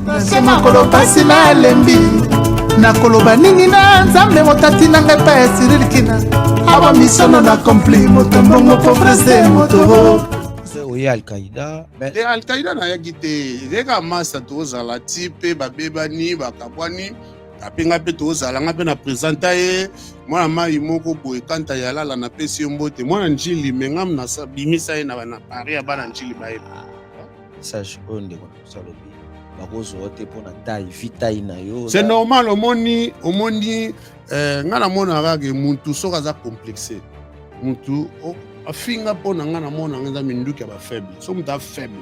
Nase makolo pasi nalembi, nakoloba nini na Nzambe motati na ngai epai ya Cyril Kina awa misono na compli moto mbongo pauvre moto. Oye Alkaïda. Te, Alkaïda nayaki te, ezalaki masa tozala ti mpe babebani, bakabwani ape nga mpe tozala nga mpe na présenta ye mwana mai moko boye kanta yalala, napesi ye mbote, mwana Njili me nga bimisa ye na Paris ya bana Njili bayeba. Message oyo ndeko na biso alobi, bakozwa te mpona taille vi taille na yo. C'est normal. Omoni, nga namonaka ke mutu soki aza complexe, mutu afinga mpo na nga namona nga eza minduki ya bafaible. So mutu afaible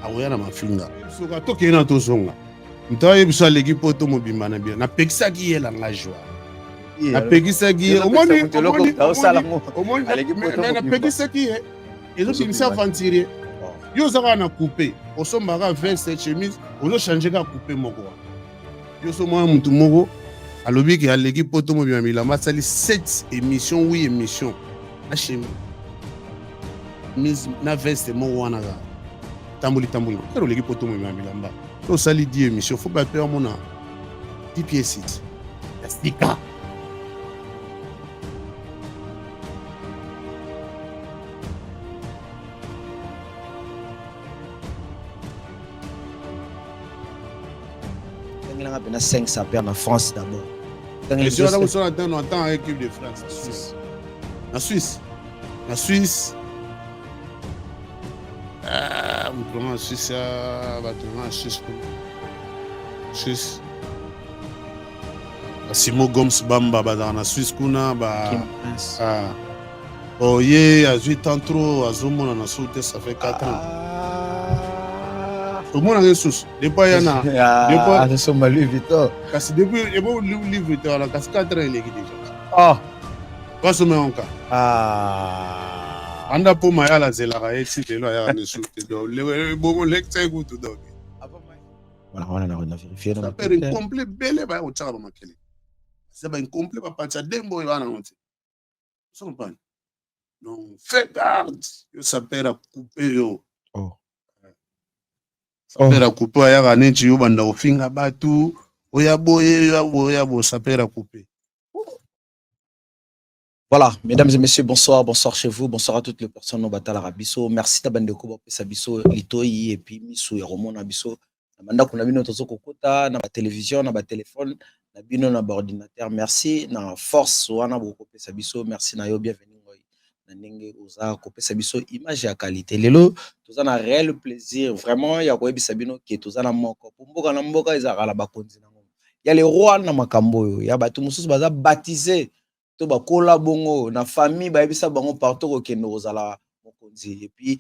akoya na mafinga, soki tokende na tozonga, moto ayebi so aleki mpo to mobimba na bino. Napekisaki ye langage wana, napekisaki ye. Omoni, napekisaki ye, ezobimisa aventurier. Yo oza kaka na coupe, osombaka veste, chemise, ozochange kaka coupe moko wana. Yo so mwana motu moko alobi ke aleki mpo to mobima bilamba, asali 7 émission, 8 émission na chemise na veste moko wana kaka, tamboli tamboli ere oleki mpo to mobima bilamba. So osali 10 émission, faut bato bamona 10 pièces ya sika. Tangelanga mpena 5 sapeur na France d'abord. Wana kosala ntango atan équipe de France na Suisse, na Suisse, na Suisse. Moto nanga na Suisse, bato nanga na Suisse kuna, Suisse, basimo Goms Bamba bazalaka na Suisse kuna ba. Oh, ye azwi temps trop, azomona na su te, ça fait 4 ans omonaka lisusu depuis aya na Azosomba Louis Vuitton. Kasi depuis ebo Louis Vuitton wana, kasi 4 ans eleki déjà. Oh. Basoma yango. Ah. Anda mpo mayala azelaka ye ti lelo, ayaka na esu te, donc bongo lekisa ye kutu donc. Voilà, wana na vérifier. Sapeur incomplet bele baya kotiaka bamakele, eza baincomplet, bapanza dembo oyo wana ngo te, ozo comprendre? Donc fais garde, yo sapeur acoupe yo. Oh. Sapeur acoupe ayaka neti yo banda kofinga bato, oya boye, oya boye, oya boye, sapeur acoupe. Voilà, mesdames et messieurs, bonsoir, bonsoir chez vous, bonsoir à toutes les personnes oyo batalaka biso. Merci na bandeko bapesa biso litoi et puis misu ya komona biso na bandako na bino, tozo kokota na ba télévision, na ba téléphone na bino, na ba ordinateur. Merci na force wana bokopesa biso. Merci na yo, bienvenue Ngoi, na ndenge oza kopesa biso image ya qualité. Lelo toza na réel plaisir vraiment ya koyebisa bino ke toza na moko po mboka na mboka ezalaka na bakonzi nango ya le roi na makambo oyo ya bato mosusu baza baptisé to bakola bongo na famille, bayebisa bango partout kokende kozala mokonzi. Et puis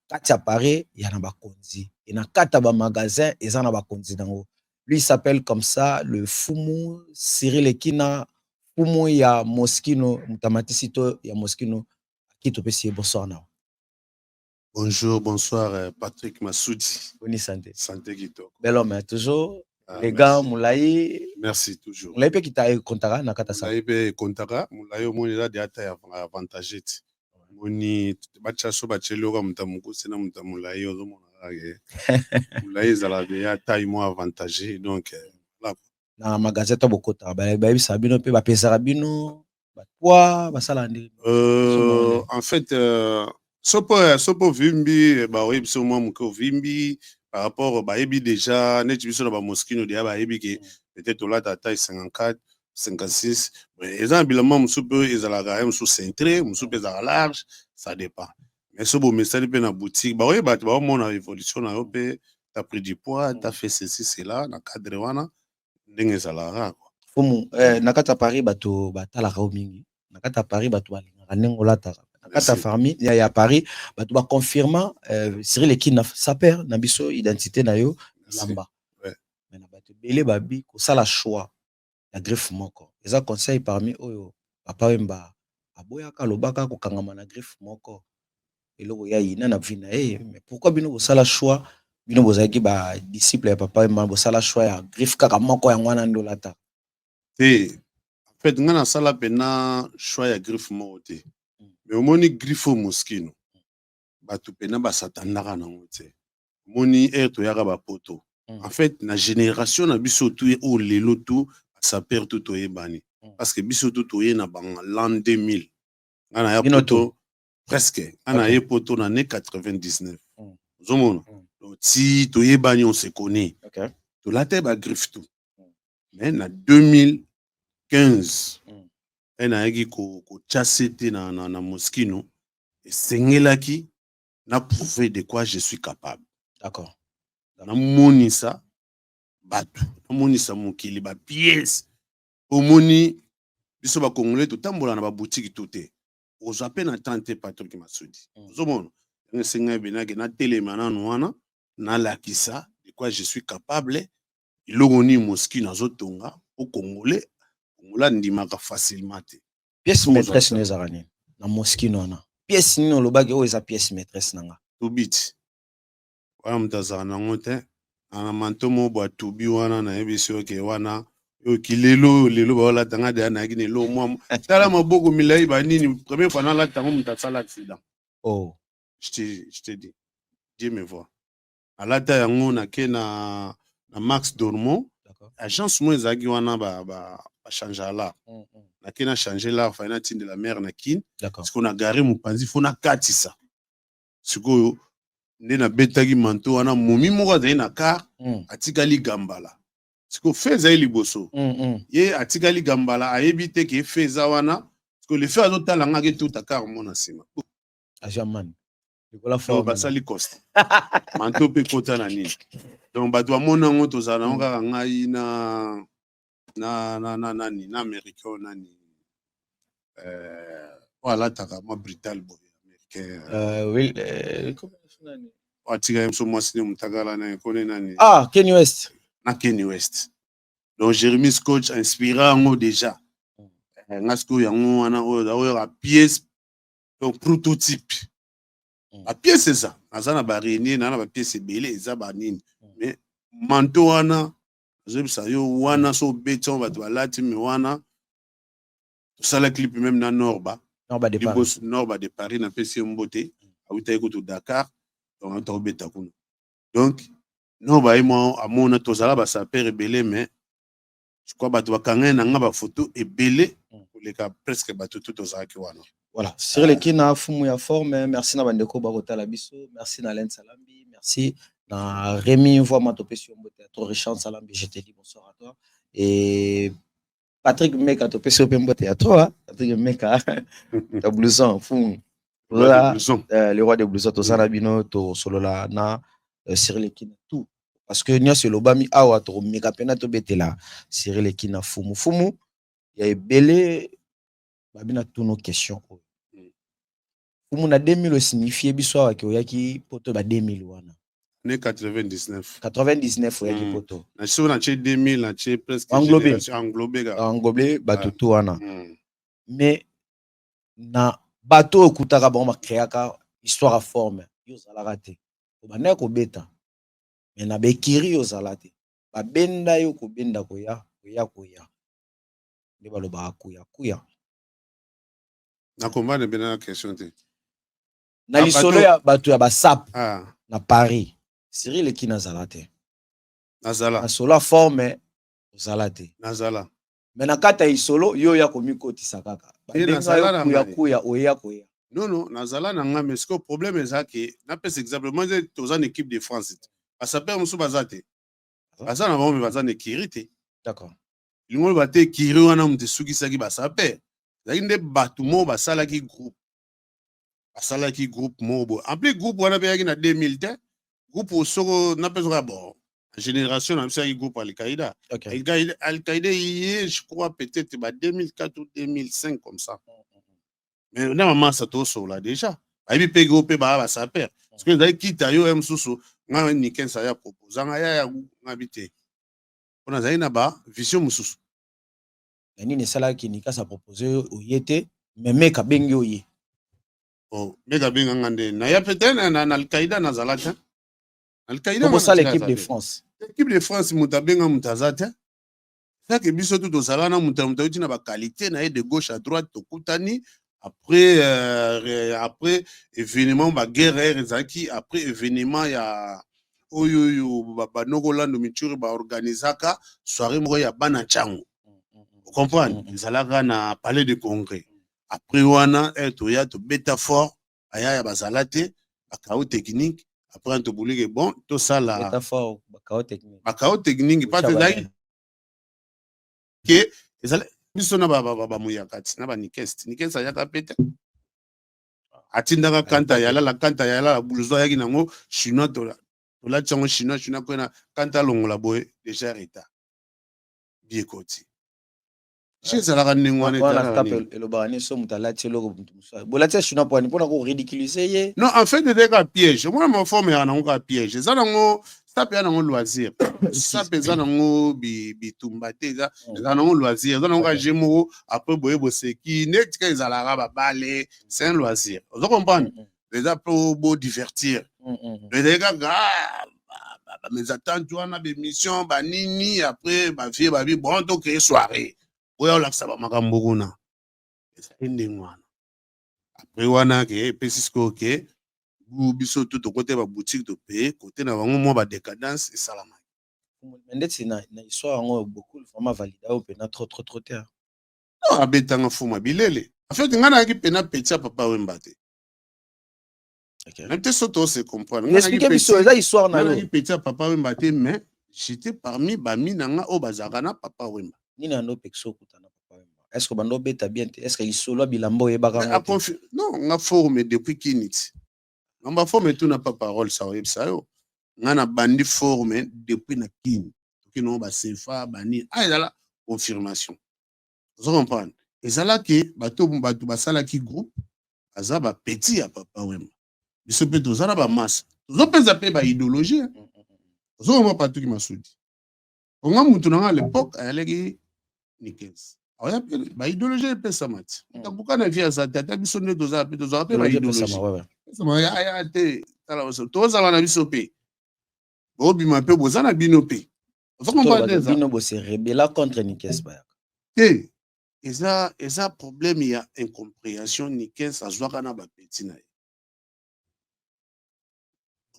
kati ya Paris ya na bakonzi e na kati ya bamagasin eza na bakonzi nango. Lui, il s'appelle comme ça, le Fumu Cyril Ekina, Fumu ya Moskino, moto amatisi to ya Moskino aki. Topesi ye bonsoir na. Bonjour, bonsoir, Patrick Massoudi. Boni santé? Santé kitoko. Bel homme, hein, toujours. Ah, les gars, molai. Merci toujours. Molai mpe kita ekontaka na kati ya sa. Molai mpe ekontaka, molai omoni eza de ata ya avantage ti. Omoni batya so batyeli yoka moto ya mokuse na moto ya molai, ozomona kaka ke molai ezalaka ya taille mo avantage, donc voilà. Na magasin to bokotaka, bayebisaka bino mpe bapesaka bino bapoids, basala ndenge? En fait, sopo ovimbi, baoyebi biso mwa moke ovimbi par rapport bayebi déjà neti biso na bamoskino deya, bayebi ke peut-être olata taille 54, 56. Eza na bilamba mosusu mpe ezalaka ye mosusu cintré, mosusu mpe ezalaka large, ça dépend. Mais so bomesali mpe na boutique, baoyeba te, baomona évolution na yo mpe, t'as pris du poids, t'as fait ceci, cela, na cadre wana ndenge ezalaka quoi. Fumu, na kati ya Paris bato batalaka yo mingi, na kati ya Paris bato balingaka ndenge olataka, na kati ya famille ya Paris bato baconfirma Cyril Ekina sapeur na biso, identité na yo lamba. Mais na bato ebele babi kosala choix ya griffe moko eza conseil parmi oyo Papa Wemba aboyaka, alobaka kokangama na griffe moko eloko ya yina na vie na ye. Mais pourquoi bino bosala choix, bino bozalaki badisciple ya Papa Wemba, bosala choix ya griffe kaka moko, yango wana nde olata? Te, en fait nga nasala mpena choix ya griffe moko te, mais omoni griffe oyo Moskino, bato mpena basatandaka nango te. Omoni ere toyaka bapoto. En fait, na génération na biso tu oyo lelo, tu basapeurs tu toyebani, parce que biso tu toye na bango l'an 2000. Nga na ya poto presque, nga na ye poto na ne 99. Ozomona, ti toyebani, on se connaît, tolata bagriffe tu. Mais na 2015, e nayaki kotya sete na Moskino, esengelaki na prouver de quoi je suis capable. Namonisa bato, namonisa mokili bapièces. Omoni, biso bakongolais totambola na baboutique to te, ozwa mpe na temps te. Patrik Masudi, ozomona yango, esengai benake natelema nanu wana, nalakisa de quoi je suis capable, eloko nini Moskino azotonga po Congolais, Congolais andimaka facilement te. Pièce maîtresse no ezalaka nini na Moskino wana? Pièce nini olobaki oyo eza pièce maîtresse na nga? Tobiti wana, moto azala nango te na manteau moko bo atubi wana. Nayebi soki wana oyo kilelo, oyo lelo baolata nga deya. Nayaki na eloko mwa, tala maboko milai banini. Première fois nalata yango, moto asala accident. Oh. Je te dis, Dieu me voit, alata yango, nake na Max Dormo, agence moko ezalaki wana, bachange alar. Nake na change lar, fai natindela mare na Kine. Sikoyo na gare mopanzi, fo nakatisa. Sikoyo nde nabetaki manteau wana, momi moko azali na car, atikali gambala. Sikoyo fe ezali liboso, ye atikali gambala, ayebi te ke fe eza wana. Sikoyo le fe azotala nga, ake tuta car mo na nsima. Azwa basali coste, manteau mpe kota na nini. Donc bato bamona yango, tozala nango kaka ngai na nani, na Américain nani, oyo alataka mwa brutal boye, Américain. Oyo atikaki biso mwasi ne motakala na ekone nani? Ah, Kenny West. Na Kenny West. Donc Jérémy Scotch inspiré yango déjà. Nga sikoyo yango wana oyo oyo pièce, donc prototype. Bapièces eza, naza na baréunion na bapièces ebele, eza banini, mais manteau wana nazoyebisa yo wana, so obeti yango, bato balati. Me wana tosala clip même na Norba. Norba de Paris. Norba de Paris, napesi ye mbote, awutaki kutu Dakar, donc auta kobeta kuna. Donc Norba ye mwa amona tozala basapeurs ebele, mais je crois bato bakanga ye na nga bafoto ebele koleka presque bato tu tozalaki wana. Voilà, Cyril Kina, fumu ya forme. Merci na bandeko bakotala biso, merci na Len Salambi, merci na Rémi Mvoama, topesi yo mbote. To Richard Salambi, je te dis bonsoir à toi. Et Patrick Meka, topesi yo mpe mbote ya toi. Patrick Meka ta blouson, fumu. Voilà, le roi de blouson. Tozala bino, tosolola na Cyril Kina tout parce que nyonso elobami awa, tokomeka mpena tobetela Cyril Kina fumu fumu ya ebele. Babi na tuno question oyo, fumu, na 2000 osignifie biso awa ke oyaki poto ba 2000 wana? Ne 99. 99 oyaki poto. Na soki natie 2000, natie presque Englobé. Englobé kaka. Englobé bato to wana. Mais na bato oyo okutaka bango bakreaka histoire ya forme, yo ozalaka te. Obandaki kobeta, mais na bekiri yo ozala te. Babenda yo kobenda, koya koya koya, nde balobaka kuya kuya. Nakomba mpe na question te. Na lisolo ya bato ya basap na Paris, Cyril Ekina azala te? Nazala. Na solo ya forme ozala te? Nazala. Mais na kati ya isolo, yo oya komikotisa kaka, babenga yo kuya kuya, oya koya. Non, nazala na nga, mais sikoyo problème eza ke, napesa exemple, moi toza na équipe de France, basapeurs mosusu baza te, baza na bango, mais baza na écurie te. Lingo oloba te écurie wana moto esukisaki basapeurs. Ezalaki nde bato moko basalaki groupe, basalaki groupe moko boye. En plus, groupe wana mpe eyaki na 2000 te. Groupe soko napesaka, bon, génération na biso yaki groupe Al-Qaïda. Al-Qaïda ye, je crois peut-être ba 2004 ou 2005 comme ça. Mais na mamasa tosola déjà, bayebi mpe go mpe baya basapeurs, parce que ezali kita yo ye mosusu. Ngai Nikensa ya proposa ngai ya nga bi te, mpo nazali na bavision mosusu. Na nini esalaki Nikasa propose yo, oye te, mais meka abengi oye? Oh, meka abenga nga nde naya pe te na Al-Qaïda, nazala te Al-Qaïda. Okosala équipe de France? Équipe de France, moto abenga moto aza te. Sake biso tu tozala na moto, moto auti na baqualité na ye de gauche à droite, tokutani après événement baguerre ezalaki, après événement ya Oyo oyo banoko Lando Mituri baorganizaka soirée moko ya bana ntango, comprendre, ezalaka na Palais de Congrès. Après wana toya tobeta fort, ayaya bazala te, bakao technique. Après tobulike, bon, tosala bakao technique parce ezalaki ke ezala biso na bamuyaka ti na banikeste. Nikeste ayaka pe te, atindaka kanta yalala, kanta yalala blouson ayaki nango chinois, tolati yango chinois, chinois kwena kanta alongola boye, déjà retard biekoti. Si ezalaka ndenge wana. Elobaka nini so moto alati eloko moto mosusu bolati ya chinois poani mpona koridiculiser ye? Non, en fait ezali kaka piège. Omona maforme yaka nango kaka piège, eza nango sape, eza nango loisir. Sape eza nango bitumba te, eza nango loisir, eza nango kaka jeu moko. Après boye boseki neti ka ezalaka babale, c'est un loisir, ozo comprendre, eza mpo bodivertir. Ezali kaka bamésentente wana, bémission banini. Après bavie babi, bon, tocréer soirée oyo olakisa bamakambo kuna, ezali ndenge wana. Après wana ke epesi sikoyo ke biso tu tokote baboutique, topaye kote na bango mwa badécadence esalamaki. Ndeti na histoire yango, beaucoup vraiment valida oyo mpena trop trop trop te. Non, abetanga fuma bilele. En fait ngai nayaki mpena petit ya Papa Wemba te. Nayebi te so tose comprendre. Explique biso, eza histoire na yo. Nayaki petit ya Papa Wemba te, mais j'étais parmi bami na nga oyo bazalaka na Papa Wemba. Nini yando opekisa okutana Papa Wemba? Est ce que bando obeta bien te? Est ce que lisolo ya bilamba oyebaka yango te? Non, nga forme depuis kiniti nga baforme tuna pa parole sa oyebisa yo. Nga na bandi forme depuis na Kini, toki nango basefa banini. Ah, ezala confirmation, ozo comprendre, ezalaki bato basalaki groupe, baza bapetits ya Papa Wemba. Biso mpe toza na bamasa, tozopesa mpe baidéologie. Ozokoma Patuki Masudi onga mutu na nga à l'époque ayalaki Nikes, aoya mpe baidéologie epesama ti takuka na vie aza te. Ata biso nde tozala mpe, tozala mpe baidéologie aya te. Tala, tozala na biso mpe, bobima mpe boza na bino mpe. Bino bose rebella contre Nikes Bayaka? Te, eza problème ya incompréhension. Nikes azwaka na bapetits na ye,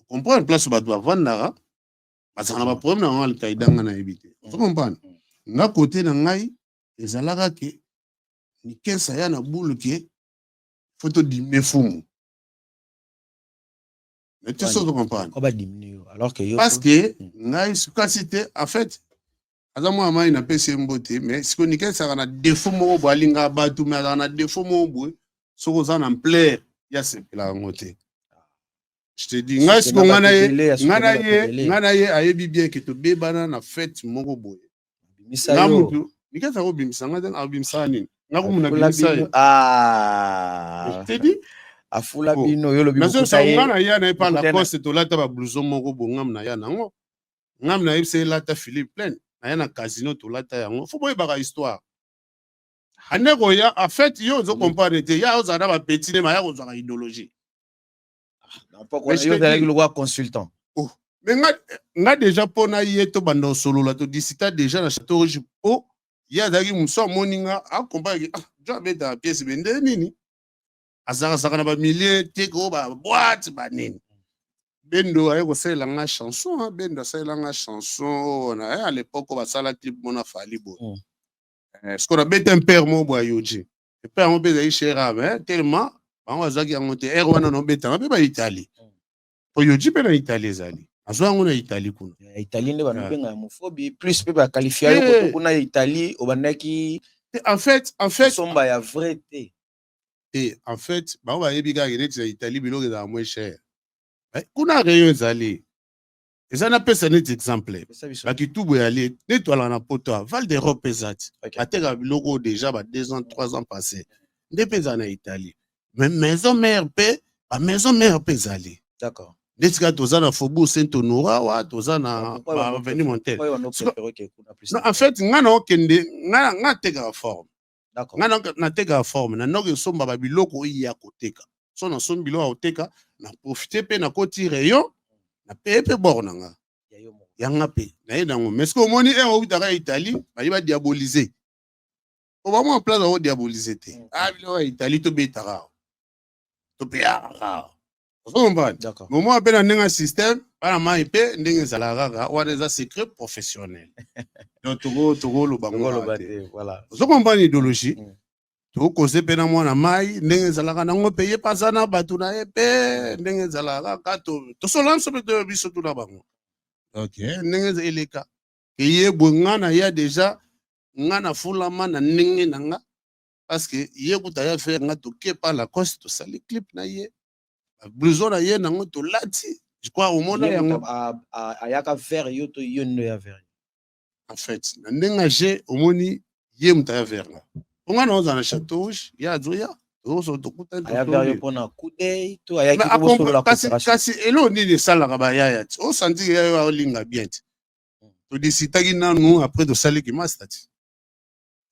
comprendre, place bato bavandaka, bazalaka na baproblème na bango. Alkaïda nga nayebi te, ozo comprendre. Nga kote na ngai ezalaka ke Nikes aya na bulu ke faut todiminuer fumu mais te, so ozo comprendre. Parce que ngai kasi te, en fait aza mwana mai, napesi ye mbote. Mais sikoyo Nikes azalaka na défaut moko boye, alingaka bato, mais azalaka na défaut moko boye, soki oza na ampleur ya sepela yango te. Je te dis, ngai siko ngai na ye, ngai na ye ayebi bien ke tobebana na fête moko boye. Nga mutu Nikes akobimisa ngai te, akobimisaka nini? Nga komuna bimisa ye. Je te dis. Afula bino, yo lobi. Nga na ya na ye pa Lacoste, tolata bablouson moko bo ngam na ya nango, ngam nayebisa ye lata Philippe Plein na ya na casino, tolata yango. Faut boyebaka histoire ande koya. En fait yo ozo comprendre te, ya ozala na bapetits ne maya kozwaka idéologie. Yo ozalaki lokola consultant. Oh. Mais nga déjà mpo na ye tobanda kosolola, todiscuta déjà na Château Rouge, mpo ye azalaki mosu, amoni nga, acomprendre, ah, jo abetaka pièce be nde nini, azalakazalaka na bamilie te ko baboite banini. Bendo aye kosalela nga chanson. Bendo asalela nga chanson na à l'époque basala clip mona Fali boye. Sikoyo nabeta impere moko boye, ayoji epe yango mpe ezali cher ame tellement bango bazwaki yango te. Ere wana naobetanga mpe baitalie, po yoji mpe na Italie ezali, azwa yango na Italie kuna. Ya Italie nde banobenga ya mofobi plus mpe baqualifia yo koto kuna ya Italie obandaki. En fait Somba ya vrai te. Te, en fait bango bayebi kaka neti na Italie biloko ezala moins cher. Kuna rayon ezali, eza napesa neti exemple, bakitubu eyali neti toalaka na poto, Val d'Europe eza ti batekaka biloko oyo déjà ba 2 ans, 3 ans passé, nde mpe ezala na Italie. Mais maison mère mpe, bamaison mère mpe ezali ndeti kaka toza na Faubourg Saint Honoré wa, toza na avenue Montaigne. Non, en fait nga na okende, nga natekaka forme, nga natekaka forme na ndoko, esomba babiloko oyo ya koteka. So nasombi biloko ya koteka, na profite mpe nakoti rayon, napeye mpe bord na nga yanga mpe naye nango. Mais soki omoni ere outaka ya Italie, baye badiaboliser po bamwa place bakodiaboliser te. Ah, biloko ya Italie tobetaka, topeyaka. Ozo comprendre? Moment mpe na ndenge ya système, bana mai mpe ndenge ezalaka kaka wana, eza secret professionnel, donc tokoloba ngo te. Ozo comprendre idéologie? Tokoze mpe na mwana mai ndenge ezalaka nango mpe ye mpe aza na bato na ye mpe ndenge ezalaka kaka, tosolola biso mpe toyo biso tuna bango. Ok, ndenge eleka eye boye, nga na ya déjà, nga na fulama na ndenge na nga, parce que ye kuta ya frère nga. Toke pa Lacoste, tosali clip na ye, blouson na ye nango tolati, je crois omona yango. Ayaka vers yo to yo ndo ya vers? En fait, na ndenge age, omoni, ye moto aya vers nga, mpo nga na ozala na Château Rouge, ye azoya, tokutani. Aya vers yo mpona coup d'œil to ayaki kosolola? Kasi eloko nini esalaka bayaya ti osantiki ya yo aolinga bien ti todisitaki nanu, après tosaliki master ti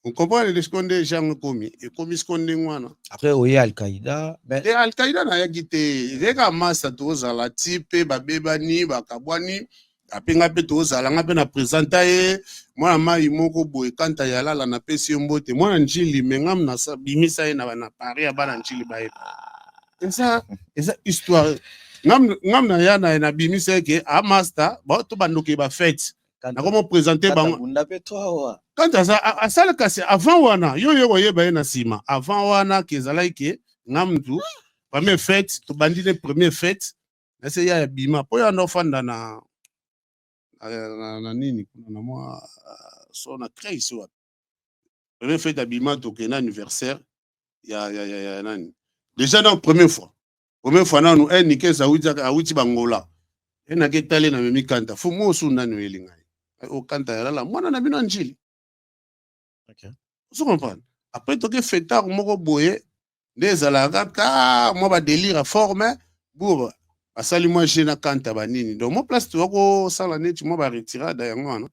ocomprendre siko nde jango ekomi siko ndenge wana. Après oye Alkaïda? E Alkaïda nayaki te, ezalaki masa, tozala ti mpe babebani, bakabwani. Ape nga mpe tozala, nga mpe na présenta ye mwana mai moko boye, kanta yalala, napesi ye mbote, mwana Njili, me nga bimisa ye na Paris ya bana Njili bayeba. Eza histoire ngam na ya na nabimisa ye ke a master to bandoki bafete, nakomo présente bango. Quand asala, kasi avant wana yo yo koyeba ye na nsima. Avant wana ke ezalaki ke nga mutu première fête, tobandi ne première fête, nase ya ya bima mpo ya ndo ofanda na nini kuna na mwa so na Crei so wapi. Première fête abima, tokende anniversaire ya nani déjà na première fois nanu e Nikes awuti bangola, e nake etali na memi kanta fu mosu nani oyeli ngai okanta yalala mwana na bino ya Njili. Ozo comprendre? Après toke fetard moko boye nde ezalaka kaka mwa badélire ya forme bour, basali mwa jeu na kanta banini, donc mwa place toza kosala neti mwa baretirade yango wana.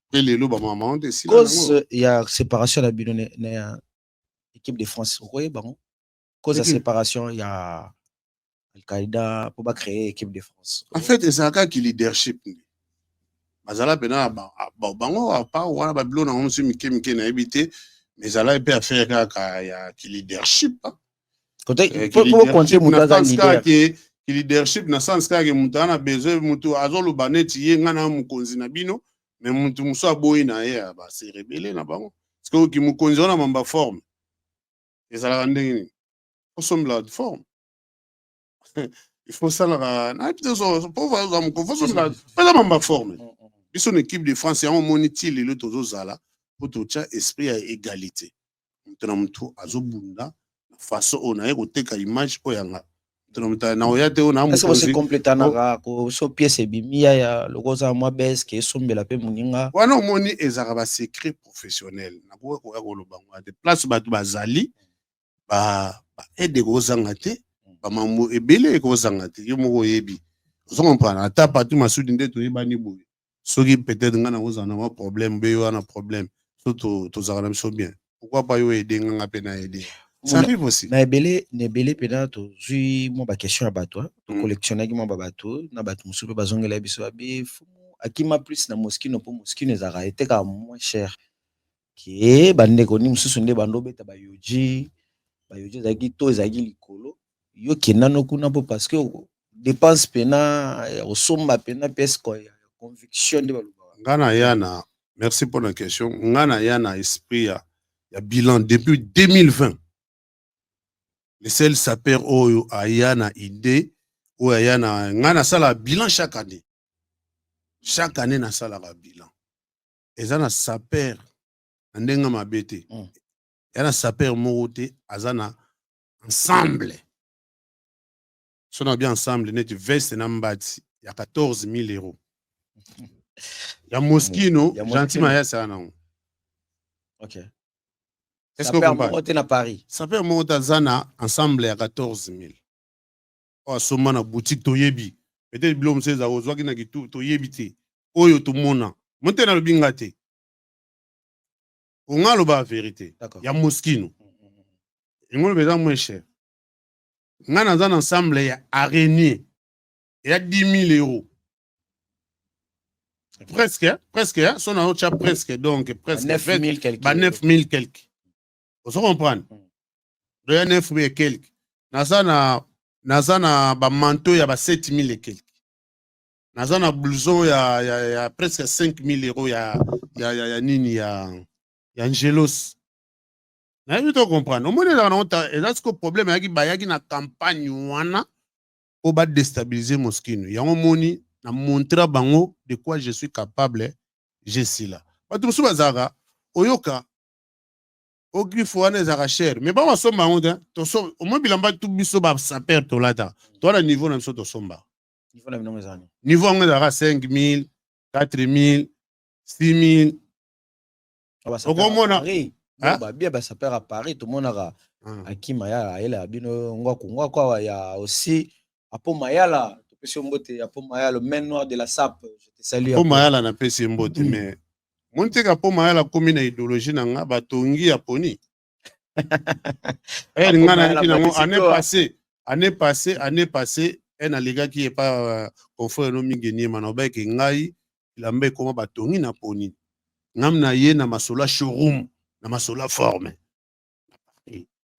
Après lelo bamama wana esila. Cause ya séparation na bino na équipe de France, okoyeba ngo? Cause ya séparation ya Al-Qaïda mpo bacréer équipe de France? En fait, ezalaka kaka leadership nde bazala mpena bango apa wana, babilo nango mosusu mike mike nayebi te, mais ezalaki mpe affaire kaka ya kileadership. Po moto aza leader. Leadership na sens kaka moto aza na besoin, moto azoloba neti ye, ngai na mokonzi na bino, mais moto mosusu aboyi na ye, base rebelle na bango, parce que oki mokonzi wana mamba forme ezalaka ndenge nini? Osombela forme, il faut osalaka, nayebi te, po ozwa mokonzi osombela eza mamba forme. Biso na équipe de France yango, omoni ti lelo tozozala mpo totya esprit ya égalité, moto na moto azobunda na façon oyo naye koteka image oyo yanga, moto na moto na oya te oyo na mokonzi. Complétanaka so pièce ebimi ya loko oza mwa beske esombela mpe moninga. Wana omoni ezalaka basecret professionnel, nakoki koya koloba ngo te. Place bato bazali, baaide ekozanga te, bamambo ebele ekozanga te, yo moko oyebi, ozo comprendre. Ata Patu Masudi nde toyebani boye, soki peut-être ngai nakozala na mwa problème, be yo wana problème, so tozalaka na biso bien, pourquoi pas yo aide nganga mpe na aide, ça arrive aussi. Na ebele mpena tozwi mwa baquestion ya bato, tocollectionnaki mwa babato na bato mosusu mpe bazongela biso, babe fumu akima plus na Moskino mpo Moskino ezalaka etekaka moins cher ke bandeko ni mosusu nde bando obeta bayoji. Bayoji ezalaki to ezalaki likolo, yo kenda no kuna mpo parce que dépense mpena ya kosomba mpena pièce ya conviction nde balobaka. Nga na ya na, merci pour la question, nga na ya na esprit ya bilan depuis 2020. Le seul sapeur oyo aya na idée oyo aya na nga, nasalaka bilan chaque année, chaque année nasalaka bilan. Eza na sapeur na ndenge mabe te. Eza na sapeur moko te aza na ensemble, so na bien ensemble neti veste na mbati ya 14 000 euros ya Moskino, Gentil Mayasi aza nango. Est-ce que moko te na Paris? Sapeur moko te aza na ensemble ya 14 000 oyo asomba na boutique. Toyebi peut-être biloko mosusu ezala ozwaki na kitu, toyebi te. Oyo tomona mo te, nalobi nga te, onga aloba vérité ya Moskino, yango loba eza moins cher. Nga naza na ensemble ya araignée eya 10 000 euros presque, presque, so na otya presque, donc presque 9 000 quelque. Ba 9 000 quelque, ozo comprendre? Donc ya 9 000 et quelque, naza na Naza na bamanteau ya ba 7000 et quelque, naza na blouson ya presque 5000 euros ya nini, ya Angelos. Nayebi to comprendre. Omoni, ezalaka nango, eza siko problème. Ayaki, bayaki na campagne wana mpo badéstabiliser Moskino. Yango omoni na montra bango de quoi je suis capable. Jesila bato mosusu bazalaka oyoka o griffe wana ezalaka cher, mais bango basomba yango te. Omoi bilamba tu, biso basapeurs tolata, toa na niveau na biso, tosomba. Niveau na bino eza nini? Niveau yango ezalaka 5000, 4000, 6000. Okomona. Babia basapeurs à Paris, tomonaka Akima ya ayelaka bino ngwaku ngwaku awa ya aussi. Apo Mayala, topesi yo mbote. Apo Mayala, main noire de la sape, je te salue. Apo Mayala, napesi ye mbote. Mais moni teka Apo Mayala akomi na idéologie na nga, batongi ya poni ere nga nayaki nango année passée, année passée, année passée e nalekaki epa confrère no mingi niema na obaki ngai elamba ekoma batongi na poni. Ngam na ye na masolo ya showroom, na masolo ya forme,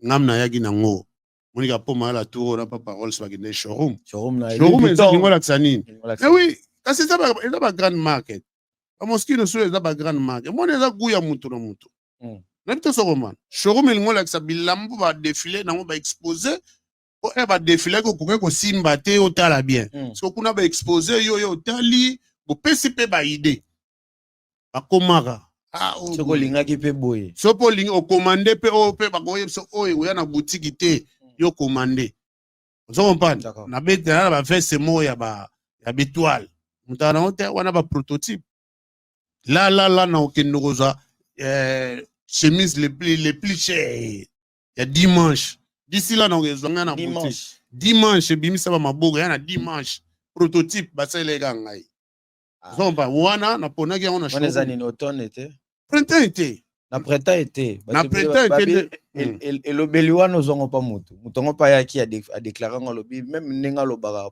ngam nayaki nango. Monika mpo Mayala tour oyo na pa parole so bakende showroom. Showroom elingo olakisa nini? Eh oui, kasi eza bagrande marque, bamoskino so eza bagrande marque. Omoni, eza goût ya mutu na mutu. Nayebi te sokomana showroom elingo olakisa bilambo badéfilé nango, baexpose po e badéfilaki, okoki kosimba te, otala bien. So kuna baexpose yo, yo otali, bopesi mpe baidées, bakomaka. Soki olingaki mpe boye. So mpe olingi okomande mpe oyo mpe bakoyebisa oyo oya na butiki te, yo komande, ozo comprendre. Nabetela na baveste moko ya betoile, moto nango te wana, baprototype la la la na okende kozwa chemise le plus cher ya dimanche. D'ici là na okezwa ngai na boutique dimanche, ebimisa bamaboko ya na dimanche, prototype basalelaka ngai. Ozomba wana naponaki yango na Wana eza nini? Automne, été? Printemps, été. Na printemps, été. Na printemps, été. Elobeli wana ozwango mpa motu yango mpe ayaki adéclarer yango, alobi même ndenge alobaka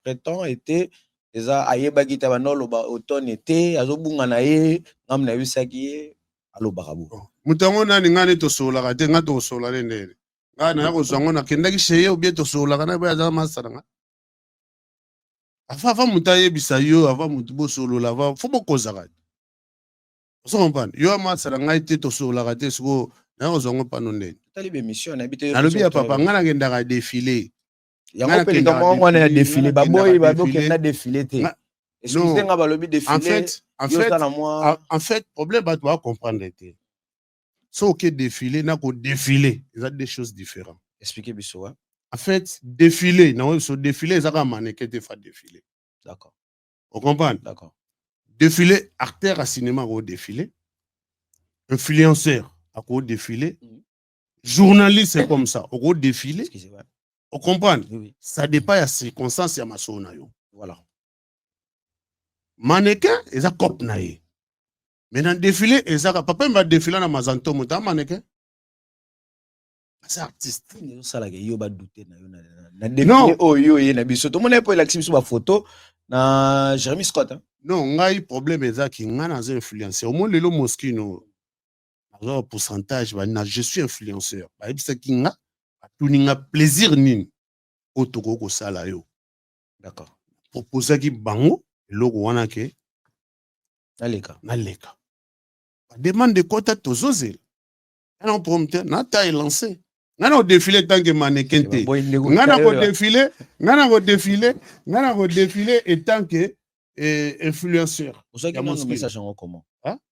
printemps, été, eza ayebaki te, banda oloba automne, été, azobunga na ye. Ngambu nayebisaki ye alobaka bo. Moto yango nani? Ngai nde tosololaka te. Ngai tokosolola nde ndene? Ngai naya kozwa yango, nakendaki chez ye obie, tosololaka na boye, aza masa na ngai. Ava moto ayebisa yo, ava moto bosolola, ava fo bokozaka te. Ozo comprendre? Yo amasa na ngai te, tosololaka te. Sikoyo naya kozwa yango pano ndeni? Tali bémission, nayebi te. Nalobi ya papa, ngai nakendaka défilé. Yango mpe likambo wana ya défilé, baboyi, babokenda défilé te. Excuse nga, balobi défilé. En fait, problème, bato bacomprendre te. So oke défilé na kodéfilé eza deux choses différentes. Explique biso wa. En fait, défilé na so défilé eza kaka mannequin te fa défilé. Ocomprendre? D'accord. Défilé, acteur ya cinéma akodéfilé, influenceur akodéfilé, journaliste, c'est comme ça, okodéfilé. Excusez, ouais. Ocomprendre? Oui. Ça dépend ya circonstance ya masolo na yo. Mannequin eza cope na ye, mais na défilé ezaka papa mba défilé na mazantomo ta mannequin aza artiste. Nini ezosalaka yo badute na yo na défilé oyo oye na biso? Tomona mpo elakisi biso bafoto na Jérémy Scott, hein? Non, ngai problème ezaki ngai naza influenceur. Omoni lelo Moskino nazwa pourcentage na je suis influenceur. Bayebisaki nga, batuni nga plaisir nini oyo tokoki kosala yo. Proposaki bango eloko wana ke naleka. Naleka, bademande ekota, tozozela. Nga na problème te na ta élance. Nga na kodéfile tant que mannequin te. Nga na kodéfile, nga na kodéfile, nga na kodéfile en tant que influenceur. Ozwaki nano message yango comment?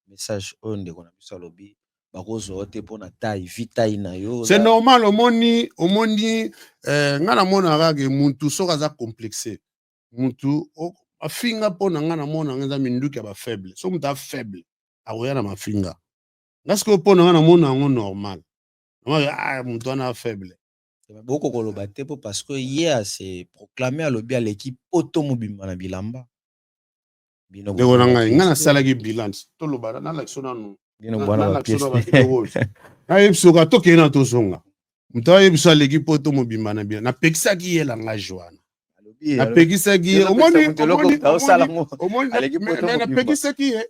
Message oyo ndeko na biso alobi bakozwa yo te mpo na taille, vi taille na yo. C'est normal. Omoni, nga namonaka ke mutu soki aza complexe, mutu afinga mpo na nga namona nga eza minduki ya bafaible. So mutu afaible akoya na mafinga. Nga sikoyo mpo na nga namona yango normal. Ah, mutu wana afaible. Boko koloba te mpo parce que ye ase proclame, alobi aleki poto mobimba na bilamba. Ndeko na ngai, ngai nasalaki bilan, toloba, nalakisa nanu. Nayebisoka tokende na tozonga. Moto ayebiso aleki poto mobimba na bilan, napekisaki ye langage wana, napekisaki ye. Omoni, napekisaki ye,